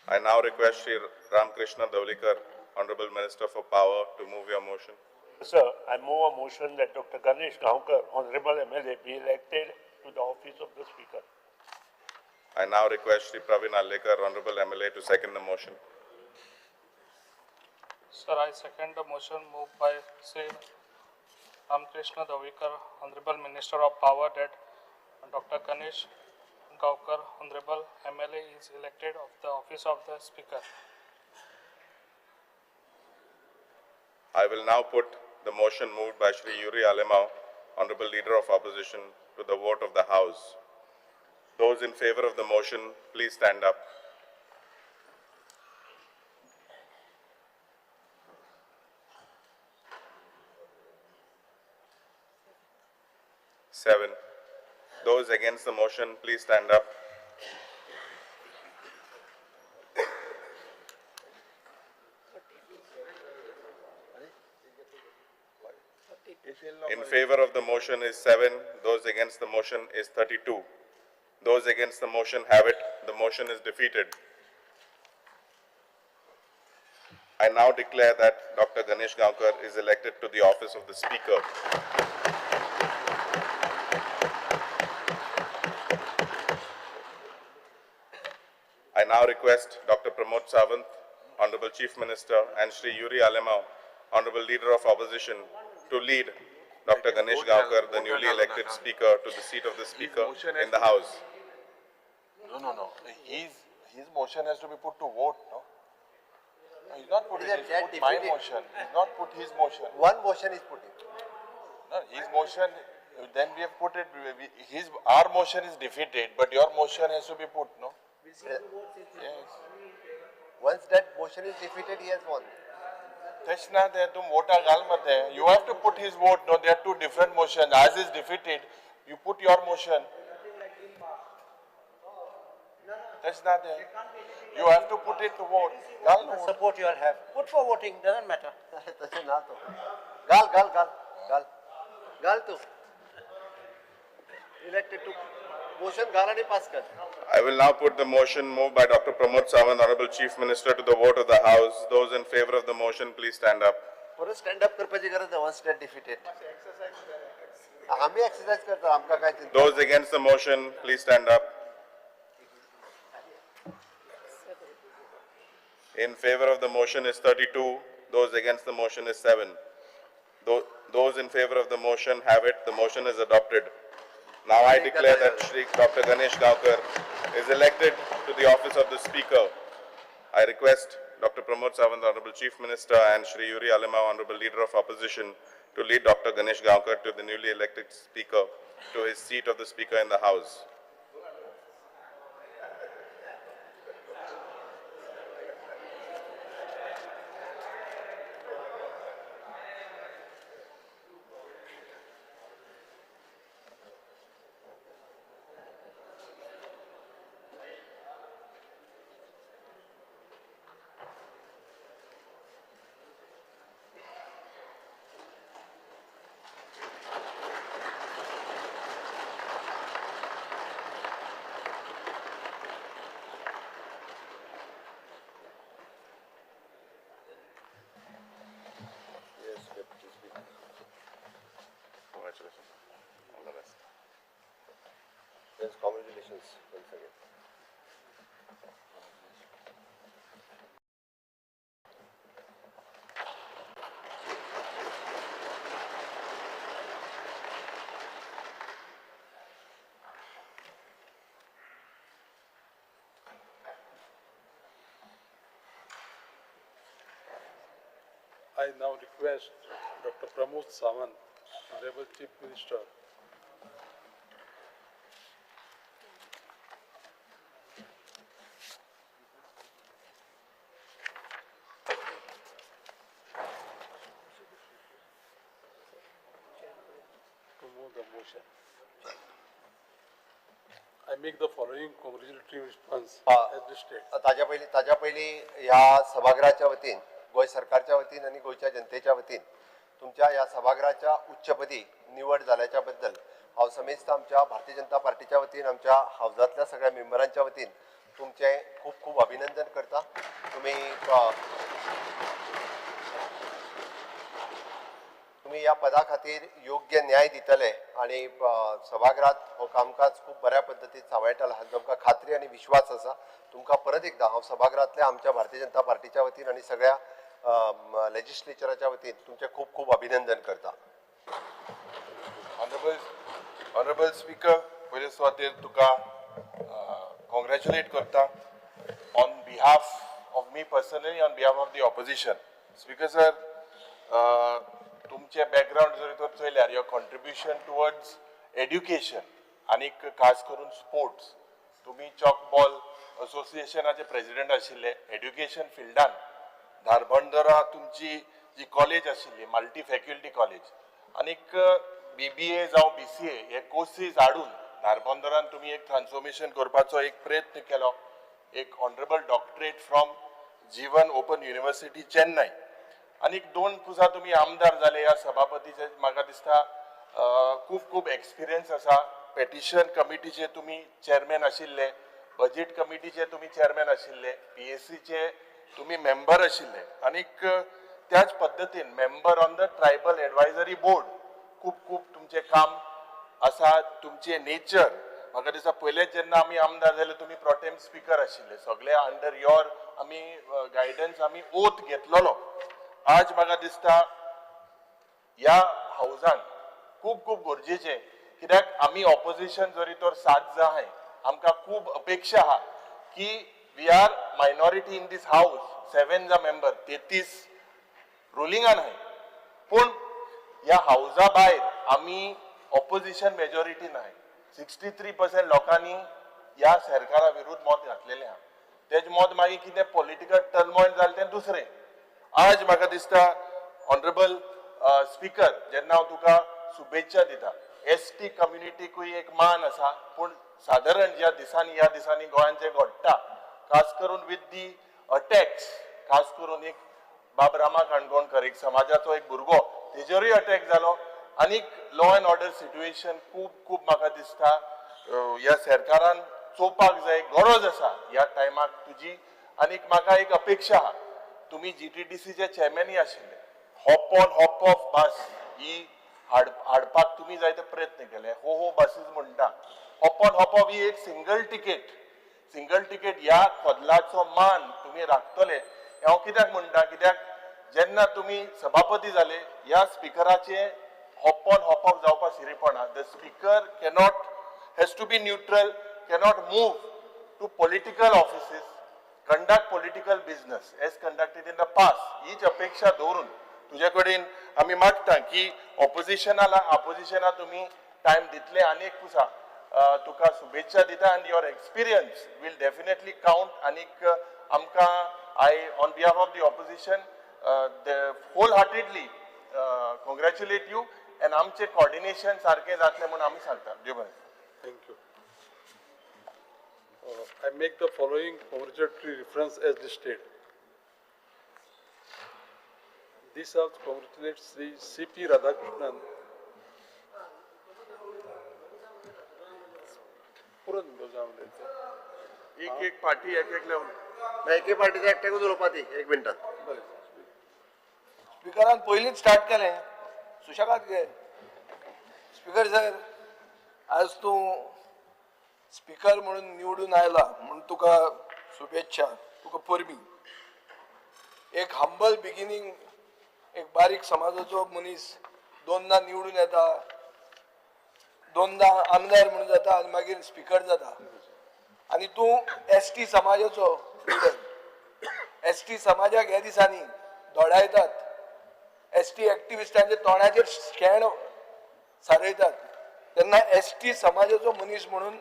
I now request Shri Ramkrishna Dhavalikar, Honorable Minister for Power, to move your motion. Sir, I move a motion that Dr. Ganesh Gaonkar, Honorable MLA, be elected to the office of the Speaker. I now request Shri Praveen Alekar, Honorable MLA, to second the motion. Sir, I second the motion moved by Shri Ramakrishna Dhavalikar, Honorable Minister of Power, that Dr. Ganesh Gaonkar, Honorable MLA, is elected of the office of the Speaker. I will now put the motion moved by Shri Yuri Alemao, Honorable Leader of Opposition, to the vote of the House. Those in favor of the motion, please stand up. Seven. Those against the motion, please stand up. In favor of the motion is 7. Those against the motion is 32. Those against the motion have it. The motion is defeated. I now declare that Dr. Ganesh Gaonkar is elected to the office of the Speaker. I now request Dr. Pramod Sawant, Honorable Chief Minister, and Shri Yuri Alemao, Honorable Leader of Opposition, to lead Dr. Ganesh Gaonkar, the newly elected Speaker, to the seat of the Speaker in the House. No, no, no. His motion has to be put to vote, no? He's not put it. He's put my motion. He's not put his motion. One motion is put in. No, his motion, then we have put it, our motion is defeated, but your motion has to be put, no? Yes. Once that motion is defeated, he has won. Teshna, there tum vota gal mat hai. You have to put his vote. No, there are two different motions. Ours is defeated. You put your motion. Teshna, there. You have to put it to vote. Gal no vote. Support you all have. Put for voting, doesn't matter. Gal, gal, gal, gal. Gal tu. Elected to motion gal ani pass kar. I will now put the motion moved by Dr. Pramod Sawant, Honorable Chief Minister, to the vote of the House. Those in favor of the motion, please stand up. परत stand up करपाची गरज ना, once that defeated. आमी exercise करता, आमकां काय चिंता. Those against the motion, please stand up. In favor of the motion is 32. Those against the motion is 7. Those in favor of the motion have it. The motion is adopted. Now I declare that Shri Dr. Ganesh Gaonkar is elected to the office of the Speaker. I request Dr. Pramod Sawant, Honorable Chief Minister, and Shri Yuri Alemao, Honorable Leader of Opposition, to lead Dr. Ganesh Gaonkar to the newly elected Speaker, to his seat of the Speaker in the House. Congratulations. All the best. Yes, congratulations once again. I now request Dr. Pramod Sawant, Honorable Chief Minister, to move the motion. I make the following congratulatory response as listed. ताज्या पयलीं ह्या सभागृहाच्या वतीन, गोंय सरकारच्या वतीन आनी गोंयच्या जनतेच्या वतीन तुमच्या ह्या सभागृहाच्या उच्चपदी निवड जाल्याच्या बद्दल हांव समेस्त आमच्या भारतीय जनता पार्टीच्या वतीन, आमच्या हावजांतल्या सगळ्या मेंबरांच्या वतीन तुमचें खूब खूब अभिनंदन करता. तुमी ह्या पदा खातीर योग्य न्याय दितले आनी सभागृहात हो कामकाज खूब बऱ्या पद्दतीन सांबाळटले हाचो आमकां खात्री आनी विश्वास आसा. तुमकां परत एकदां हांव सभागृहांतल्या आमच्या भारतीय जनता पार्टीच्या वतीन आनी सगळ्या लेजिस्लेचराच्या वतीन तुमचें खूब खूब अभिनंदन करता. ऑनरेबल स्पीकर, पयले सुवातेर तुका कॉंग्रॅच्युलेट करता on behalf of me personally, on behalf of the opposition. Speaker sir, तुमचें बॅकग्रावंड जर तर चोयल्यार, your contribution towards education आनीक खास करून स्पोर्ट्स, तुमी चॉक बॉल असोसिएशनाचे प्रेजिडेंट आशिल्ले. एड्युकेशन फिल्डान धारबंदरा तुमची जी कॉलेज आशिल्ली, मल्टी फॅकल्टी कॉलेज, आनीक बीबीए जावं बीसीए हे कोर्सीस हाडून धारबंदरान तुमी एक ट्रान्सफॉर्मेशन करपाचो एक प्रयत्न केलो. एक honourable doctorate from Jeevan Open University, Chennai. आनीक दोन पुजा तुमी आमदार जाले. ह्या सभापतीचे म्हाका दिसता खूब खूब एक्सपिरियन्स आसा. पेटिशन कमिटीचे तुमी चेअरमॅन आशिल्ले, बजेट कमिटीचे तुमी चेअरमॅन आशिल्ले, पीएसीचे तुमी मेंबर आशिल्ले आनीक त्याच पद्दतीन member on the tribal advisory board. खूब खूब तुमचें काम आसा. तुमचें नेचर म्हाका दिसता, पयलेच जेन्ना आमी आमदार जाले, तुमी प्रोटेम स्पिकर आशिल्ले. सगळे अंडर your आमी गायडन्स आमी ओथ घेतलेलो. आज म्हाका दिसता ह्या हावजान खूब खूब गरजेचें, कित्याक आमी ऑपोजिशन जरी तर सात जाण आहाय, आमकां खूब अपेक्षा आहा की we are minority in this house, seven जा मेंबर, 33 रुलिंगान आहाय, पूण ह्या हावजा भायर आमी ऑपोजिशन मेजॉरिटी नाय. 63% लोकांनी ह्या सरकारा विरुद्ध मत घातलेलें आहा. तेज मत मागीर कितें पॉलिटिकल टर्मॉयल जालें तें दुसरें. आज म्हाका दिसता, ऑनरेबल स्पीकर, जेन्ना हांव तुका शुभेच्छा दिता, एसटी कम्युनिटीकूय एक मान आसा, पूण सादारण ज्या दिसांनी, ह्या दिसांनी गोंयांत जें घडटा, खास करून विथ the attacks, खास करून एक बाब रामा काणकोणकर, एक समाजाचो एक भुरगो, तेजेरूय अटॅक जालो आनीक लॉ एंड ऑर्डर सिट्युएशन खूब खूब म्हाका दिसता ह्या सरकारान चोवपाक जाय, गरज आसा ह्या टायमाक तुजी. आनीक म्हाका एक अपेक्षा आहा, तुमी जीटीडीसीचे चेअरमॅनय आशिल्ले, hop on hop off bus ही हाडपाक तुमी जायते प्रयत्न केले. हो हो बसीस म्हणटा, हॉप ऑन हॉप ऑफ ही एक सिंगल टिकेट, सिंगल टिकेट ह्या कदलाचो मान तुमी राखतले हें हांव कित्याक म्हणटा, कित्याक जेन्ना तुमी सभापती जाले, ह्या स्पिकराचे हॉप ऑन हॉप ऑफ जावपा शिरीपणा. The speaker cannot, has to be neutral, cannot move to political offices, conduct political business as conducted in the past. हीच अपेक्षा दवरून तुजे कडेन आमी मागता की ऑपोजिशना तुमी टायम दितले. आनी एक पुसा तुका शुभेच्छा दिता आनी your experience will definitely count. आनीक आमकां, I on behalf of the opposition wholeheartedly congratulate you and आमचें कॉर्डिनेशन सारकें जातलें म्हूण आमी सांगता. देव बरें. Thank you. I make the following congratulatory reference as listed. This House congratulates Sri C.P. Radhakrishnan. पुरो जावन. एक एक पार्टी एक एक लेवल. एके पार्टीचा एकट्याकूच उलोवपा दी एक मिनटान. बरें. स्पिकरान पयलींच स्टार्ट केलें, सुशेगाद घे. स्पिकर सर, आज तूं स्पिकर म्हणून निवडून आयला म्हणून तुका शुभेच्छा, तुका परबीं. एक हंबल बिगिनींग, एक बारीक समाजाचो मनीस दोनदा निवडून येता, दोनदा आमदार म्हणून जाता आनी मागीर स्पिकर जाता. आनी तूं एसटी समाजाचो लिडर. एसटी समाजाक ह्या दिसांनी धोडायतात, एसटी एक्टिविस्टांच्या तोंडाचेर शेण सारयतात, तेन्ना एसटी समाजाचो मनीस म्हणून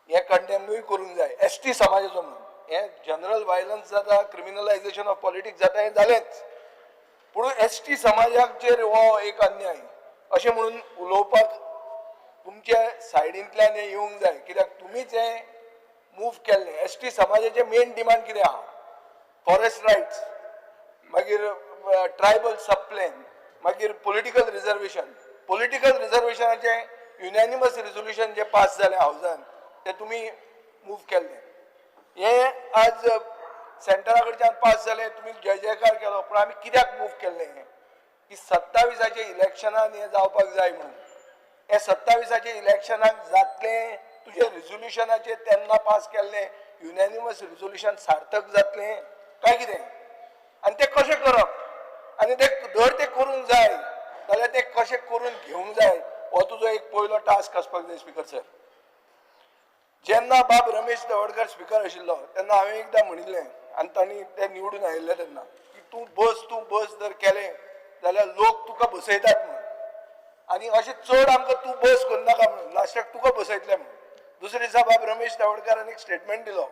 हें कंडेमूय करूंक जाय. एसटी समाजाचो म्हणून हें जनरल वायलन्स जाता, क्रिमिनलायझेशन ऑफ पॉलिटिक्स जाता, हें जालेंच, पूण एसटी समाजाचेर हो एक अन्याय अशें म्हणून उलोवपाक तुमच्या सायडींतल्यान हें येवंक जाय, कित्याक तुमीच हें मूव केल्लें. एसटी समाजाचें मेन डिमांड कितें आहा? फॉरेस्ट रायट्स, मागीर ट्रायबल सब प्लॅन, मागीर पॉलिटिकल रिजर्वेशन. पॉलिटिकल रिजर्वेशनाचें युनॅनिमस रिजोल्युशन जें पास जालें हावजान, तें तुमी मूव केल्लें. हें आज सेंटरा कडच्यान पास जालें, तुमी जय जयकार केलो, पूण आमी कित्याक मूव केल्लें हें की 27आच्या इलेक्शनान हें जावपाक जाय म्हणून. हें 27आच्या इलेक्शनाक जातलें? तुजें रिजोल्युशनाचें तेन्ना पास केल्लें युनॅनिमस रिजोल्युशन सार्थक जातलें काय कितें? आनी तें कशें करप आनी ते धर तें करूंक जाय जाल्यार तें कशें करून घेवंक जाय हो तुजो एक पयलो टास्क आसपाक जाय स्पिकर सर. जेन्ना बाब रमेश तवडकर स्पिकर आशिल्लो तेन्ना हांवें एकदां म्हणिल्लें आनी तांणी ते निवडून आयिल्ले तेन्ना की तूं बस, तूं बस जर केलें जाल्यार लोक तुका बसयतात म्हणून, आनी अशें चड आमकां तूं बस करनाका म्हणून लास्टाक तुका बसयतले म्हणून. दुसरे दिसा बाब रमेश तवडकारान एक स्टेटमेंट दिलो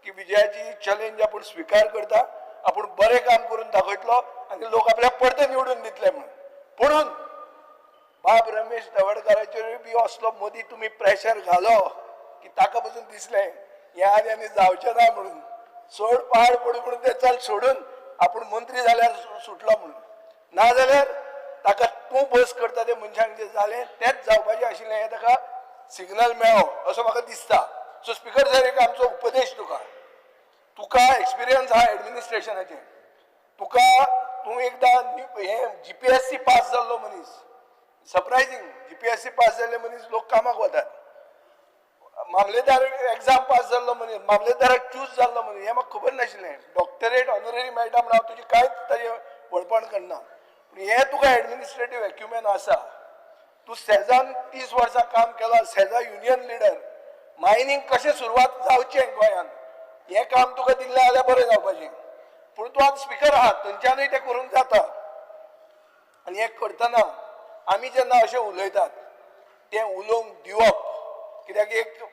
की विजयाची चॅलेंज आपूण स्विकार करता, आपूण बरें काम करून दाखयतलो आनी लोक आपल्याक परते निवडून दितले म्हणून. पुणून बाब रमेश तवडकाराचेरूय बी असलो मदीं तुमी प्रेशर घालो की ताका पसून दिसलें हें आनी आनी जावचें ना म्हणून, सोड पाड पडूं म्हणून तें चल सोडून आपूण मंत्री जाल्यार सुटलो म्हणून. नाजाल्यार ताका तूं बस करता ते मनशांक जें जालें तेंच जावपाचें आशिल्लें हें ताका सिग्नल मेळ्ळो असो म्हाका दिसता. सो स्पिकर सर, एक आमचो उपदेश तुका, तुका एक्सपिरियन्स आहा एडमिनिस्ट्रेशनाचें, तुका तूं एकदां हें GPSC पास जाल्लो मनीस, सरप्रायझींग GPSC पास जाल्ले मनीस लोक कामाक वतात, मामलेदार एग्जाम पास जाल्लो मनीस, मामलेदाराक चूज जाल्लो मनीस, हें म्हाका खबर नाशिल्लें. डॉक्टरेट ऑनररी मेळटा म्हण हांव तुजें कांयच ताजें व्हडपण करना, पूण हें तुका एडमिनिस्ट्रेटीव एक्युमेन आसा. तूं सेजान 30 वर्सां काम केलां, सेजा युनियन लिडर, मायनींग कशें सुरवात जावचें गोंयांत हें काम तुका दिल्लें जाल्यार बरें जावपाचें, पूण तूं आतां स्पिकर आहा, थंयच्यानूय तें करूंक जाता. आनी हें करतना आमी जेन्ना अशें उलयतात तें उलोवंक दिवप, कित्याक एक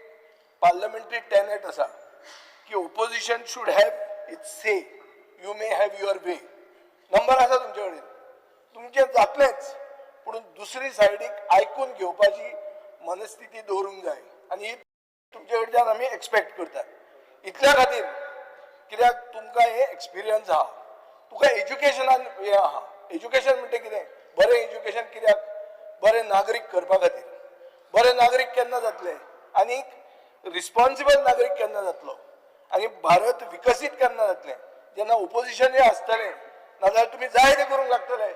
पार्लमेंटरी टेनेट आसा की opposition should have its say, you may have your way. Number आसा तुमचे कडेन, तुमचें जातलेंच, पूण दुसरी सायडीक आयकून घेवपाची मनस्थिती दवरूंक जाय आनी ही तुमचे कडच्यान आमी एक्सपेक्ट करतात. इतल्या खातीर कित्याक तुमकां हें एक्सपिरियन्स आहा, तुका एज्युकेशनान हें आहा. एज्युकेशन म्हणटा कितें, बरें एज्युकेशन कित्याक, बरें नागरीक करपा खातीर. बरें नागरीक केन्ना जातले आनी रिस्पॉन्सिबल नागरीक केन्ना जातलो आनी भारत विकसीत केन्ना जातलें, जेन्ना ओपोजिशनूय आसतलें, नाजाल्यार तुमी जाय तें करूंक लागतले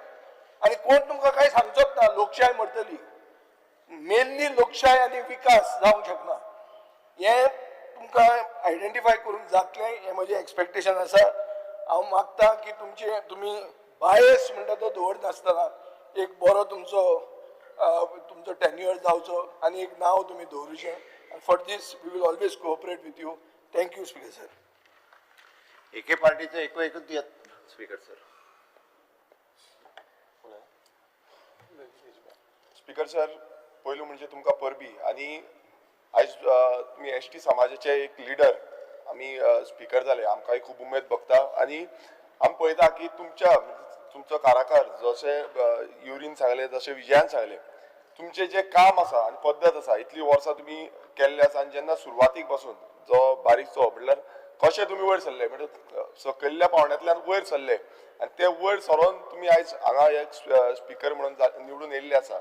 आनी कोण तुमकां कांय सांगचोच ना. लोकशाय मरतली, मेनली लोकशाय आनी विकास जावंक शकना, हें तुमकां आयडेंटिफाय करूंक जातलें हें म्हजें एक्सपेक्टेशन आसा. हांव मागता की तुमचें तुमी बायस म्हणटा तो दवरनासतना एक बरो तुमचो तुमचो टेन्युअर जावचो आनी एक नांव तुमी दवरूचें. For this we will always cooperate with you. Thank you speaker sir. एके पार्टीचो एकू एकूच दियात स्पीकर सर. स्पीकर सर, पयलू म्हणजे तुमकां परबी आनी आयज तुमी ST समाजाचे एक लिडर, आमी स्पीकर जाले, आमकांय खूब उमेद भोगता आनी आमी पळयता की तुमच्या तुमचो काराकार जशें युरीन सांगलें, जशें विजयान सांगलें, तुमचें जें काम आसा आनी पद्दत आसा, इतलीं वर्सां तुमी केल्लें आसा आनी जेन्ना सुरवातीक पासून जो बारीकसो म्हणल्यार कशें तुमी वयर सरले, म्हणल्यार सकयल्ल्या पावंड्यांतल्यान वयर सरले आनी ते वयर सरोन तुमी आयज हांगा एक स्पिकर म्हणून निवडून येयल्ले आसा.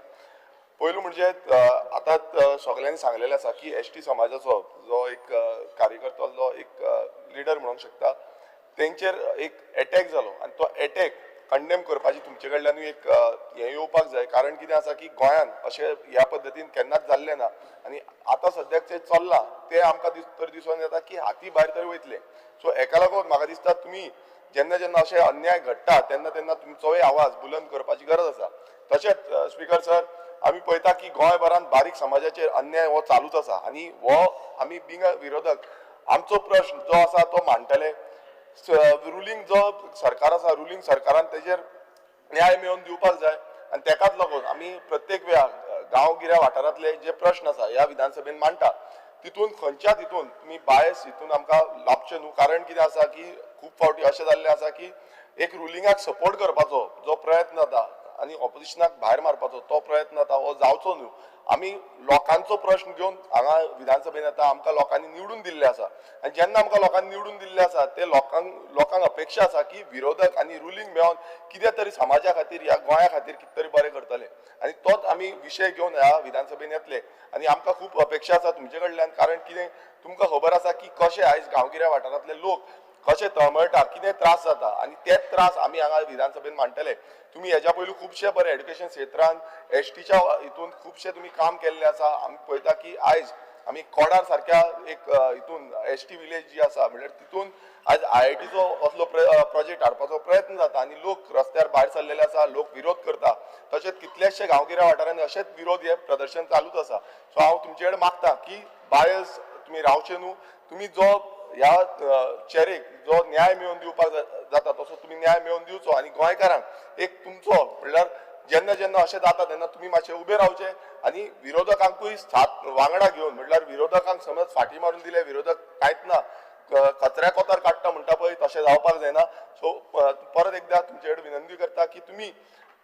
पयलू म्हणजे आतां सगल्यांनी सांगलेलें आसा की ST समाजाचो जो एक कार्यकर्तो, जो एक लिडर म्हणूंक शकता, तेंचेर एक एटॅक जालो आनी तो एटॅक कंडेम करपाची तुमचे कडल्यानूय एक हें येवपाक जाय. कारण कितें आसा की गोंयांत अशें ह्या पद्दतीन केन्नाच जाल्लें ना आनी आतां सद्याक जें चल्लां तें आमकां तर दिसून येता की हाती भायर तरी वयतलें. सो हेका लागून म्हाका दिसता तुमी जेन्ना जेन्ना अशे अन्याय घडटा तेन्ना तेन्ना तुमचोय आवाज बुलंद करपाची गरज आसा. तशेंच स्पीकर सर, आमी पळयता की गोंयभरांत बारीक समाजाचेर अन्याय हो चालूच आसा आनी हो आमी बिंग विरोधक आमचो प्रश्न जो आसा तो मांडटले. रुलींग जो सरकार आसा, रुलींग सरकारान तेजेर न्याय मेळोवन दिवपाक जाय आनी तेकाच लागून आमी प्रत्येक वेळा गांवगिऱ्या वाठारांतले जे प्रश्न आसा ह्या विधानसभेन मांडटा, तितून खंयच्या तितून तुमी बायस हितून आमकां लाबचें न्हू. कारण कितें आसा की खूब फावटी अशें जाल्लें आसा की एक रुलिंगाक सपोर्ट करपाचो जो प्रयत्न जाता आनी ऑपोजिशनाक भायर मारपाचो तो प्रयत्न जाता, हो जावचो न्हू. आमी लोकांचो प्रश्न घेवन हांगा विधानसभेन येता, आमकां लोकांनी निवडून दिल्लें आसा आनी जेन्ना आमकां लोकांनी निवडून दिल्लें आसा ते लोकांक अपेक्षा आसा की विरोधक आनी रुलींग मेळोन कितें तरी समाजा खातीर, ह्या गोंया खातीर कितें तरी बरें करतले आनी तोच आमी विशय घेवन ह्या विधानसभेन येतले आनी आमकां खूब अपेक्षा आसा तुमचे कडल्यान. कारण कितें तुमकां खबर आसा की कशें आयज गांवगिऱ्या वाठारांतले लोक कशें तळमळटा, कितें त्रास जाता आनी तेच त्रास आमी हांगा विधानसभेन मांडटले. तुमी हेज्या पयलू खुबशे बरे एड्युकेशन क्षेत्रान STच्या हितून खुबशे तुमी काम केल्लें आसा. आमी पळयता की आयज आमी कोडार सारक्या एक हितून एस टी विलेज जी आसा, म्हणल्यार तितून आज आयआयटीचो असलो प्रोजेक्ट हाडपाचो प्रयत्न जाता आनी लोक रस्त्यार भायर सरलेले आसा, लोक विरोध करता. तशेंच कितलेशे गांवगिऱ्या वाठारांनी अशेंच विरोध हे प्रदर्शन चालूच आसा. सो हांव तुमचे कडेन मागता की बायस तुमी रावचे न्हू. तुमी जो ह्या चेरेक जो न्याय मेळोवन दिवपाक जाता तसो तुमी न्याय मेळोवन दिवचो आनी गोंयकारांक एक तुमचो, म्हणल्यार जेन्ना जेन्ना अशें जाता तेन्ना तुमी मातशे उबे रावचे आनी विरोधकांकूय साथ वांगडा घेवन, म्हणल्यार विरोधकांक समज फाटी मारून दिले, विरोधक कांयच ना, कचऱ्या कोतार काडटा म्हणटा पळय, तशें जावपाक जायना. सो परत एकदा तुमचे कडेन विनंती करता की तुमी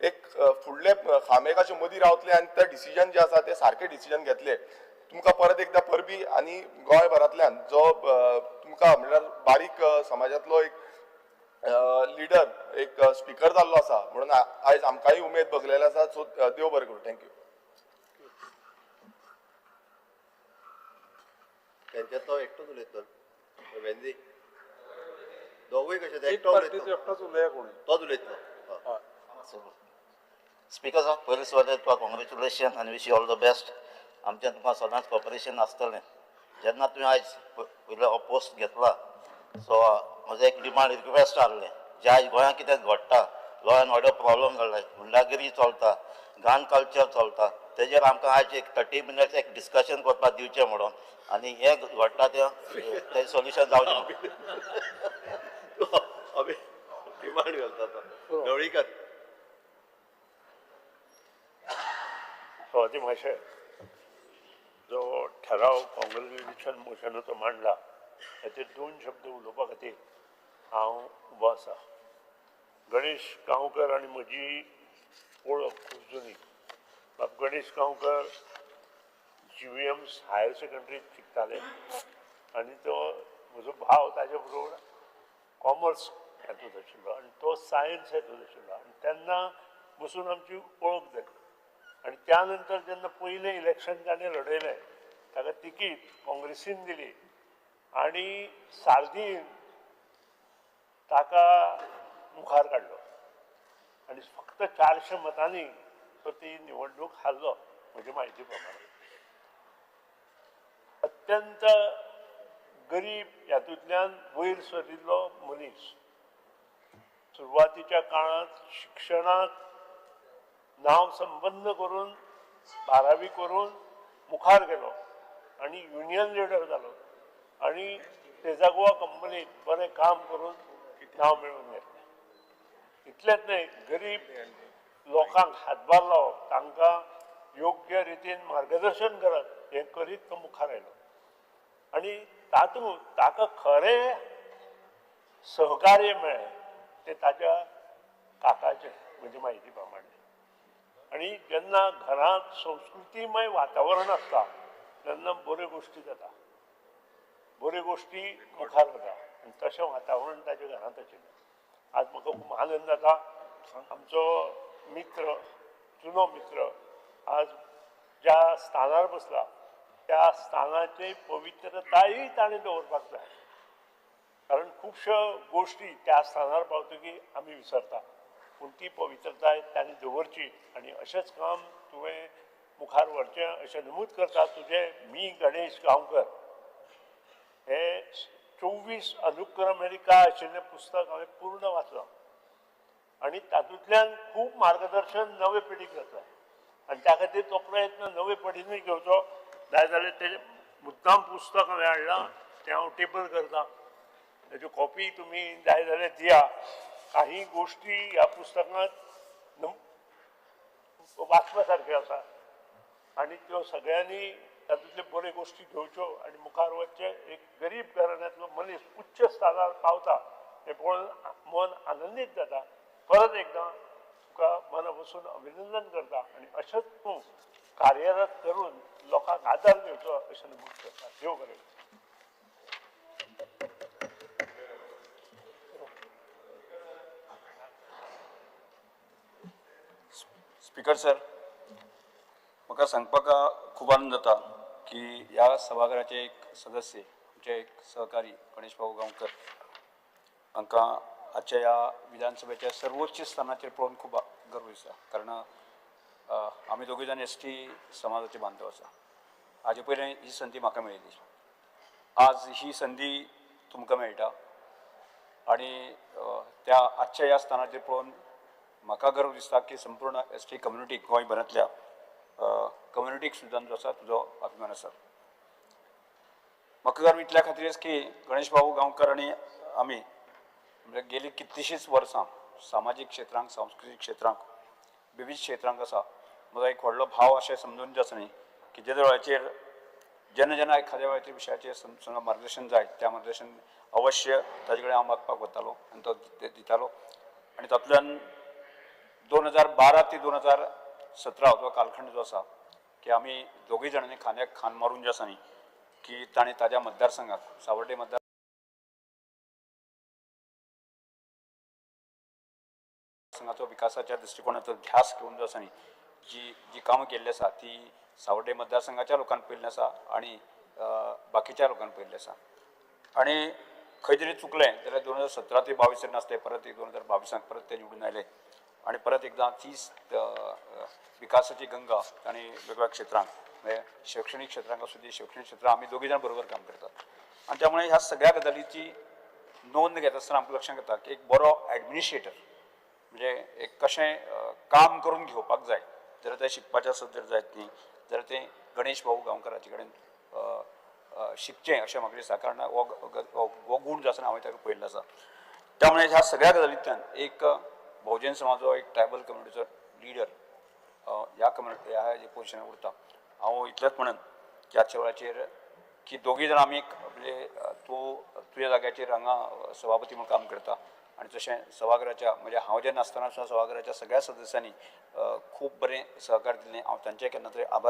एक फुडले खामेकाचे मदीं रावतले आनी ते डिसिजन जे आसा ते सारके डिसिजन घेतले. तुमकां परत एकदा परबी आनी गोंयभरांतल्यान जो तुमकां म्हणल्यार बारीक समाजांतलो एक लिडर, एक स्पिकर जाल्लो आसा म्हणून आयज आमकांय उमेद भोगलेली आसा. सो देव बरें करूं, thank you. तेंच्यात तो एकटोच उलयतलो वेंजी, दोगूय कशे ते एकटो उलयतलो. एकटोच उलया कोणी. तोच उलयतलो. स्पीकर साहब, पयलीं सुवातेर तुका कॉंग्रेच्युलेशन आनी wish you all the best. आमचें तुमकां सदांच कॉपरेशन आसतलें. जेन्ना तुवें आयज पयलो हो पोस्ट घेतला, सो म्हजो एक डिमांड, रिक्वेस्ट आहलें, जे आयज गोंयांत कितें घडटा, लॉ एंड ऑर्डर प्रॉब्लम जाल्ले, गुंडागिरी चलता, गन कल्चर चलता, तेजेर आमकां आयज एक 30 मिनट्स एक डिस्कशन करपाक दिवचें म्हणून आनी हें घडटा तें तें सोल्युशन जावचें. अभि डिमांड घालता तो ढवळीकर. सभापती महाशय, जो ठराव कॉंग्रेच्युलेशन मोशनाचो मांडला ताचेर दोन शब्द उलोवपा खातीर हांव उबो आसा. गणेश गांवकर आनी म्हजी वळख खूब जुनी. बाब गणेश गांवकर जीव्हीएम हायर सेकंडरीत शिकताले आनी तो म्हजो भाव ताजे बरोबर कॉमर्स हातूंत आशिल्लो आनी तो सायन्स हातूंत आशिल्लो आनी तेन्ना बसून आमची वळख जाली. आनी त्या नंतर जेन्ना पयलें इलेक्शन ताणें लढयलें, ताका तिकीट काँग्रेसीन दिली आनी सार्दीन ताका मुखार काडलो आनी फक्त 400 मतांनी तो ती निवडणूक हारलो. म्हजे म्हायती प्रमाणे अत्यंत गरीब हातूंतल्यान वयर सरिल्लो मनीस. सुरवातीच्या काळांत शिक्षणांत नांव संबंद करून, 12वी करून मुखार गेलो आनी युनियन लिडर जालो आनी तेजागोवा कंपनीत बरें काम करून नांव मेळोवन घेतलें. इतलेंच न्हय, गरीब लोकांक हातभार लावप, तांकां योग्य रितीन मार्गदर्शन करप हें करीत तो मुखार आयलो आनी तातूंत ताका खरें सहकार्य मेळ्ळें तें ताच्या काकाचें, म्हजे म्हायती प्रमाणे. आनी जेन्ना घरांत संस्कृतीमय वातावरण आसता तेन्ना बऱ्यो गोश्टी जाता, बऱ्यो गोश्टी मुखार वता आनी तशें वातावरण ताच्या घरांत आशिल्लें. आज म्हाका खूब आनंद जाता, आमचो मित्र, जुनो मित्र आज ज्या स्थानार बसला त्या स्थानाची पवित्रताय ताणें दवरपाक जाय, कारण खुबश्यो गोश्टी त्या स्थानार पावतकीर आमी विसरता, पूण ती पवित्रताय ताणें दवरची आनी अशेंच काम तुवें मुखार व्हरचें अशें नमूद करता. तुजें मी गणेश गांवकर हे 24 अनुक्रमणिका आशिल्लें पुस्तक हांवें पूर्ण वाचलां आनी तातूंतल्यान खूब मार्गदर्शन नवे पिढीक जातलें आनी त्या खातीर तो प्रयत्न नवे पिढीनूय घेवचो. जाय जाल्यार तेजें मुद्दाम पुस्तक हांवें हाडलां, तें हांव टेबल करतां, ताच्यो कॉपी तुमी जाय जाल्यार दिया. काही गोश्टी ह्या पुस्तकांत वाचपा सारक्यो आसा आनी त्यो सगळ्यांनी तातूंतल्यो बऱ्यो गोश्टी घेवच्यो आनी मुखार वचचें. एक गरीब घराण्यांतलो मनीस उच्च स्थानार पावता हें पळोवन मन आनंदीत जाता. परत एकदां तुका मना पसून अभिनंदन करता आनी अशेंच तूं कार्यरत करून लोकांक आदार दिवचो अशें नमूद करता. देव बरें. स्पीकर सर, म्हाका सांगपाक खूब आनंद जाता की ह्या सभाघराचे एक सदस्य, आमचे एक सहकारी गणेश बाबू गांवकर हांकां आजच्या ह्या विधानसभेच्या सर्वोच्च स्थानाचेर पळोवन खूब गर्व दिसता, कारण आमी दोगूय जाण एसटी समाजाचे बांधव आसा. हाजे पयलीं ही संदी म्हाका मेळिल्ली. आज ही संदी तुमकां मेळटा आनी त्या आजच्या ह्या स्थानाचेर पळोवन म्हाका गर्व दिसता की संपूर्ण एस टी कम्युनिटीक, गोंयभरांतल्या कम्युनिटीक सुद्दां जो आसा तुजो अभिमान आसा. म्हाका गर्व इतल्या खातीरच की गणेश बाबू गांवकर आनी आमी म्हणजे गेली कितलींशींच वर्सां सामाजीक क्षेत्रांक, सांस्कृतीक क्षेत्रांक, विविध क्षेत्रांक आसा. म्हजो एक व्हडलो भाव अशें समजून जे आसा न्ही की जे वेळाचेर जेन्ना जेन्ना एखाद्या वेळाचेर विशयाचेर समजा मार्गदर्शन जाय, त्या मार्गदर्शन अवश्य ताजे कडेन हांव मागपाक वतालो आनी तो दितालो. आनी तातूंतल्यान 2012 ते 2017 जो कालखंड जो आसा की आमी दोगूय जाणांनी खांद्याक खांद मारून जे आसा न्ही की ताणें ताज्या मतदारसंघाक, सावर्डे मतदार संघाचो विकासाच्या दृश्टिकोनाचो ध्यास घेवन जो आसा न्ही जी जी कामां केल्ली आसा ती सावर्डे मतदारसंघाच्या लोकांक पयल्ली आसा आनी बाकीच्या लोकांक पयल्ली आसा. आनी खंय तरी चुकलें जाल्यार 2017 ते 22 नासले, परत एक 2022 परत ते निवडून आयले आनी परत एकदां तीच विकासाची गंगा तांणी वेगवेगळ्या क्षेत्रांक, म्हणजे शैक्षणीक क्षेत्रांक आसूं दी, शैक्षणीक क्षेत्रांत आमी दोगूय जाण बरोबर काम करतात. आनी त्यामुळे ह्या सगळ्या गजालीची नोंद घेता आसतना आमकां लक्षांत येता की एक बरो एडमिनिस्ट्रेटर म्हणजे एक कशें काम करून घेवपाक जाय, जर तें शिकपाचें आसत जर जायत न्ही जाल्यार तें गणेश भाऊ गांवकराचे कडेन शिकचें अशें म्हाका दिसता, कारण हो गूण जो आसा हांवें ताका पळयल्लो आसा. त्यामुळे ह्या सगळ्या गजालींतल्यान एक बहुजन समाजाचो, एक ट्रायबल कम्युनिटीचो लिडर ह्या कम्युनिटी ह्या पोजिशनार उरता. हांव इतलेंच म्हणन की आजच्या वेळाचेर की दोगूय जाण आमी म्हणजे तूं तुज्या जाग्याचेर हांगा सभापती म्हूण काम करता आनी तशें सभाघराच्या म्हणजे हांव जेन्ना आसतना सुद्दां सभाघराच्या सगळ्या सदस्यांनी खूब बरें सहकार दिलें. हांव तांचें केन्ना तरी आभार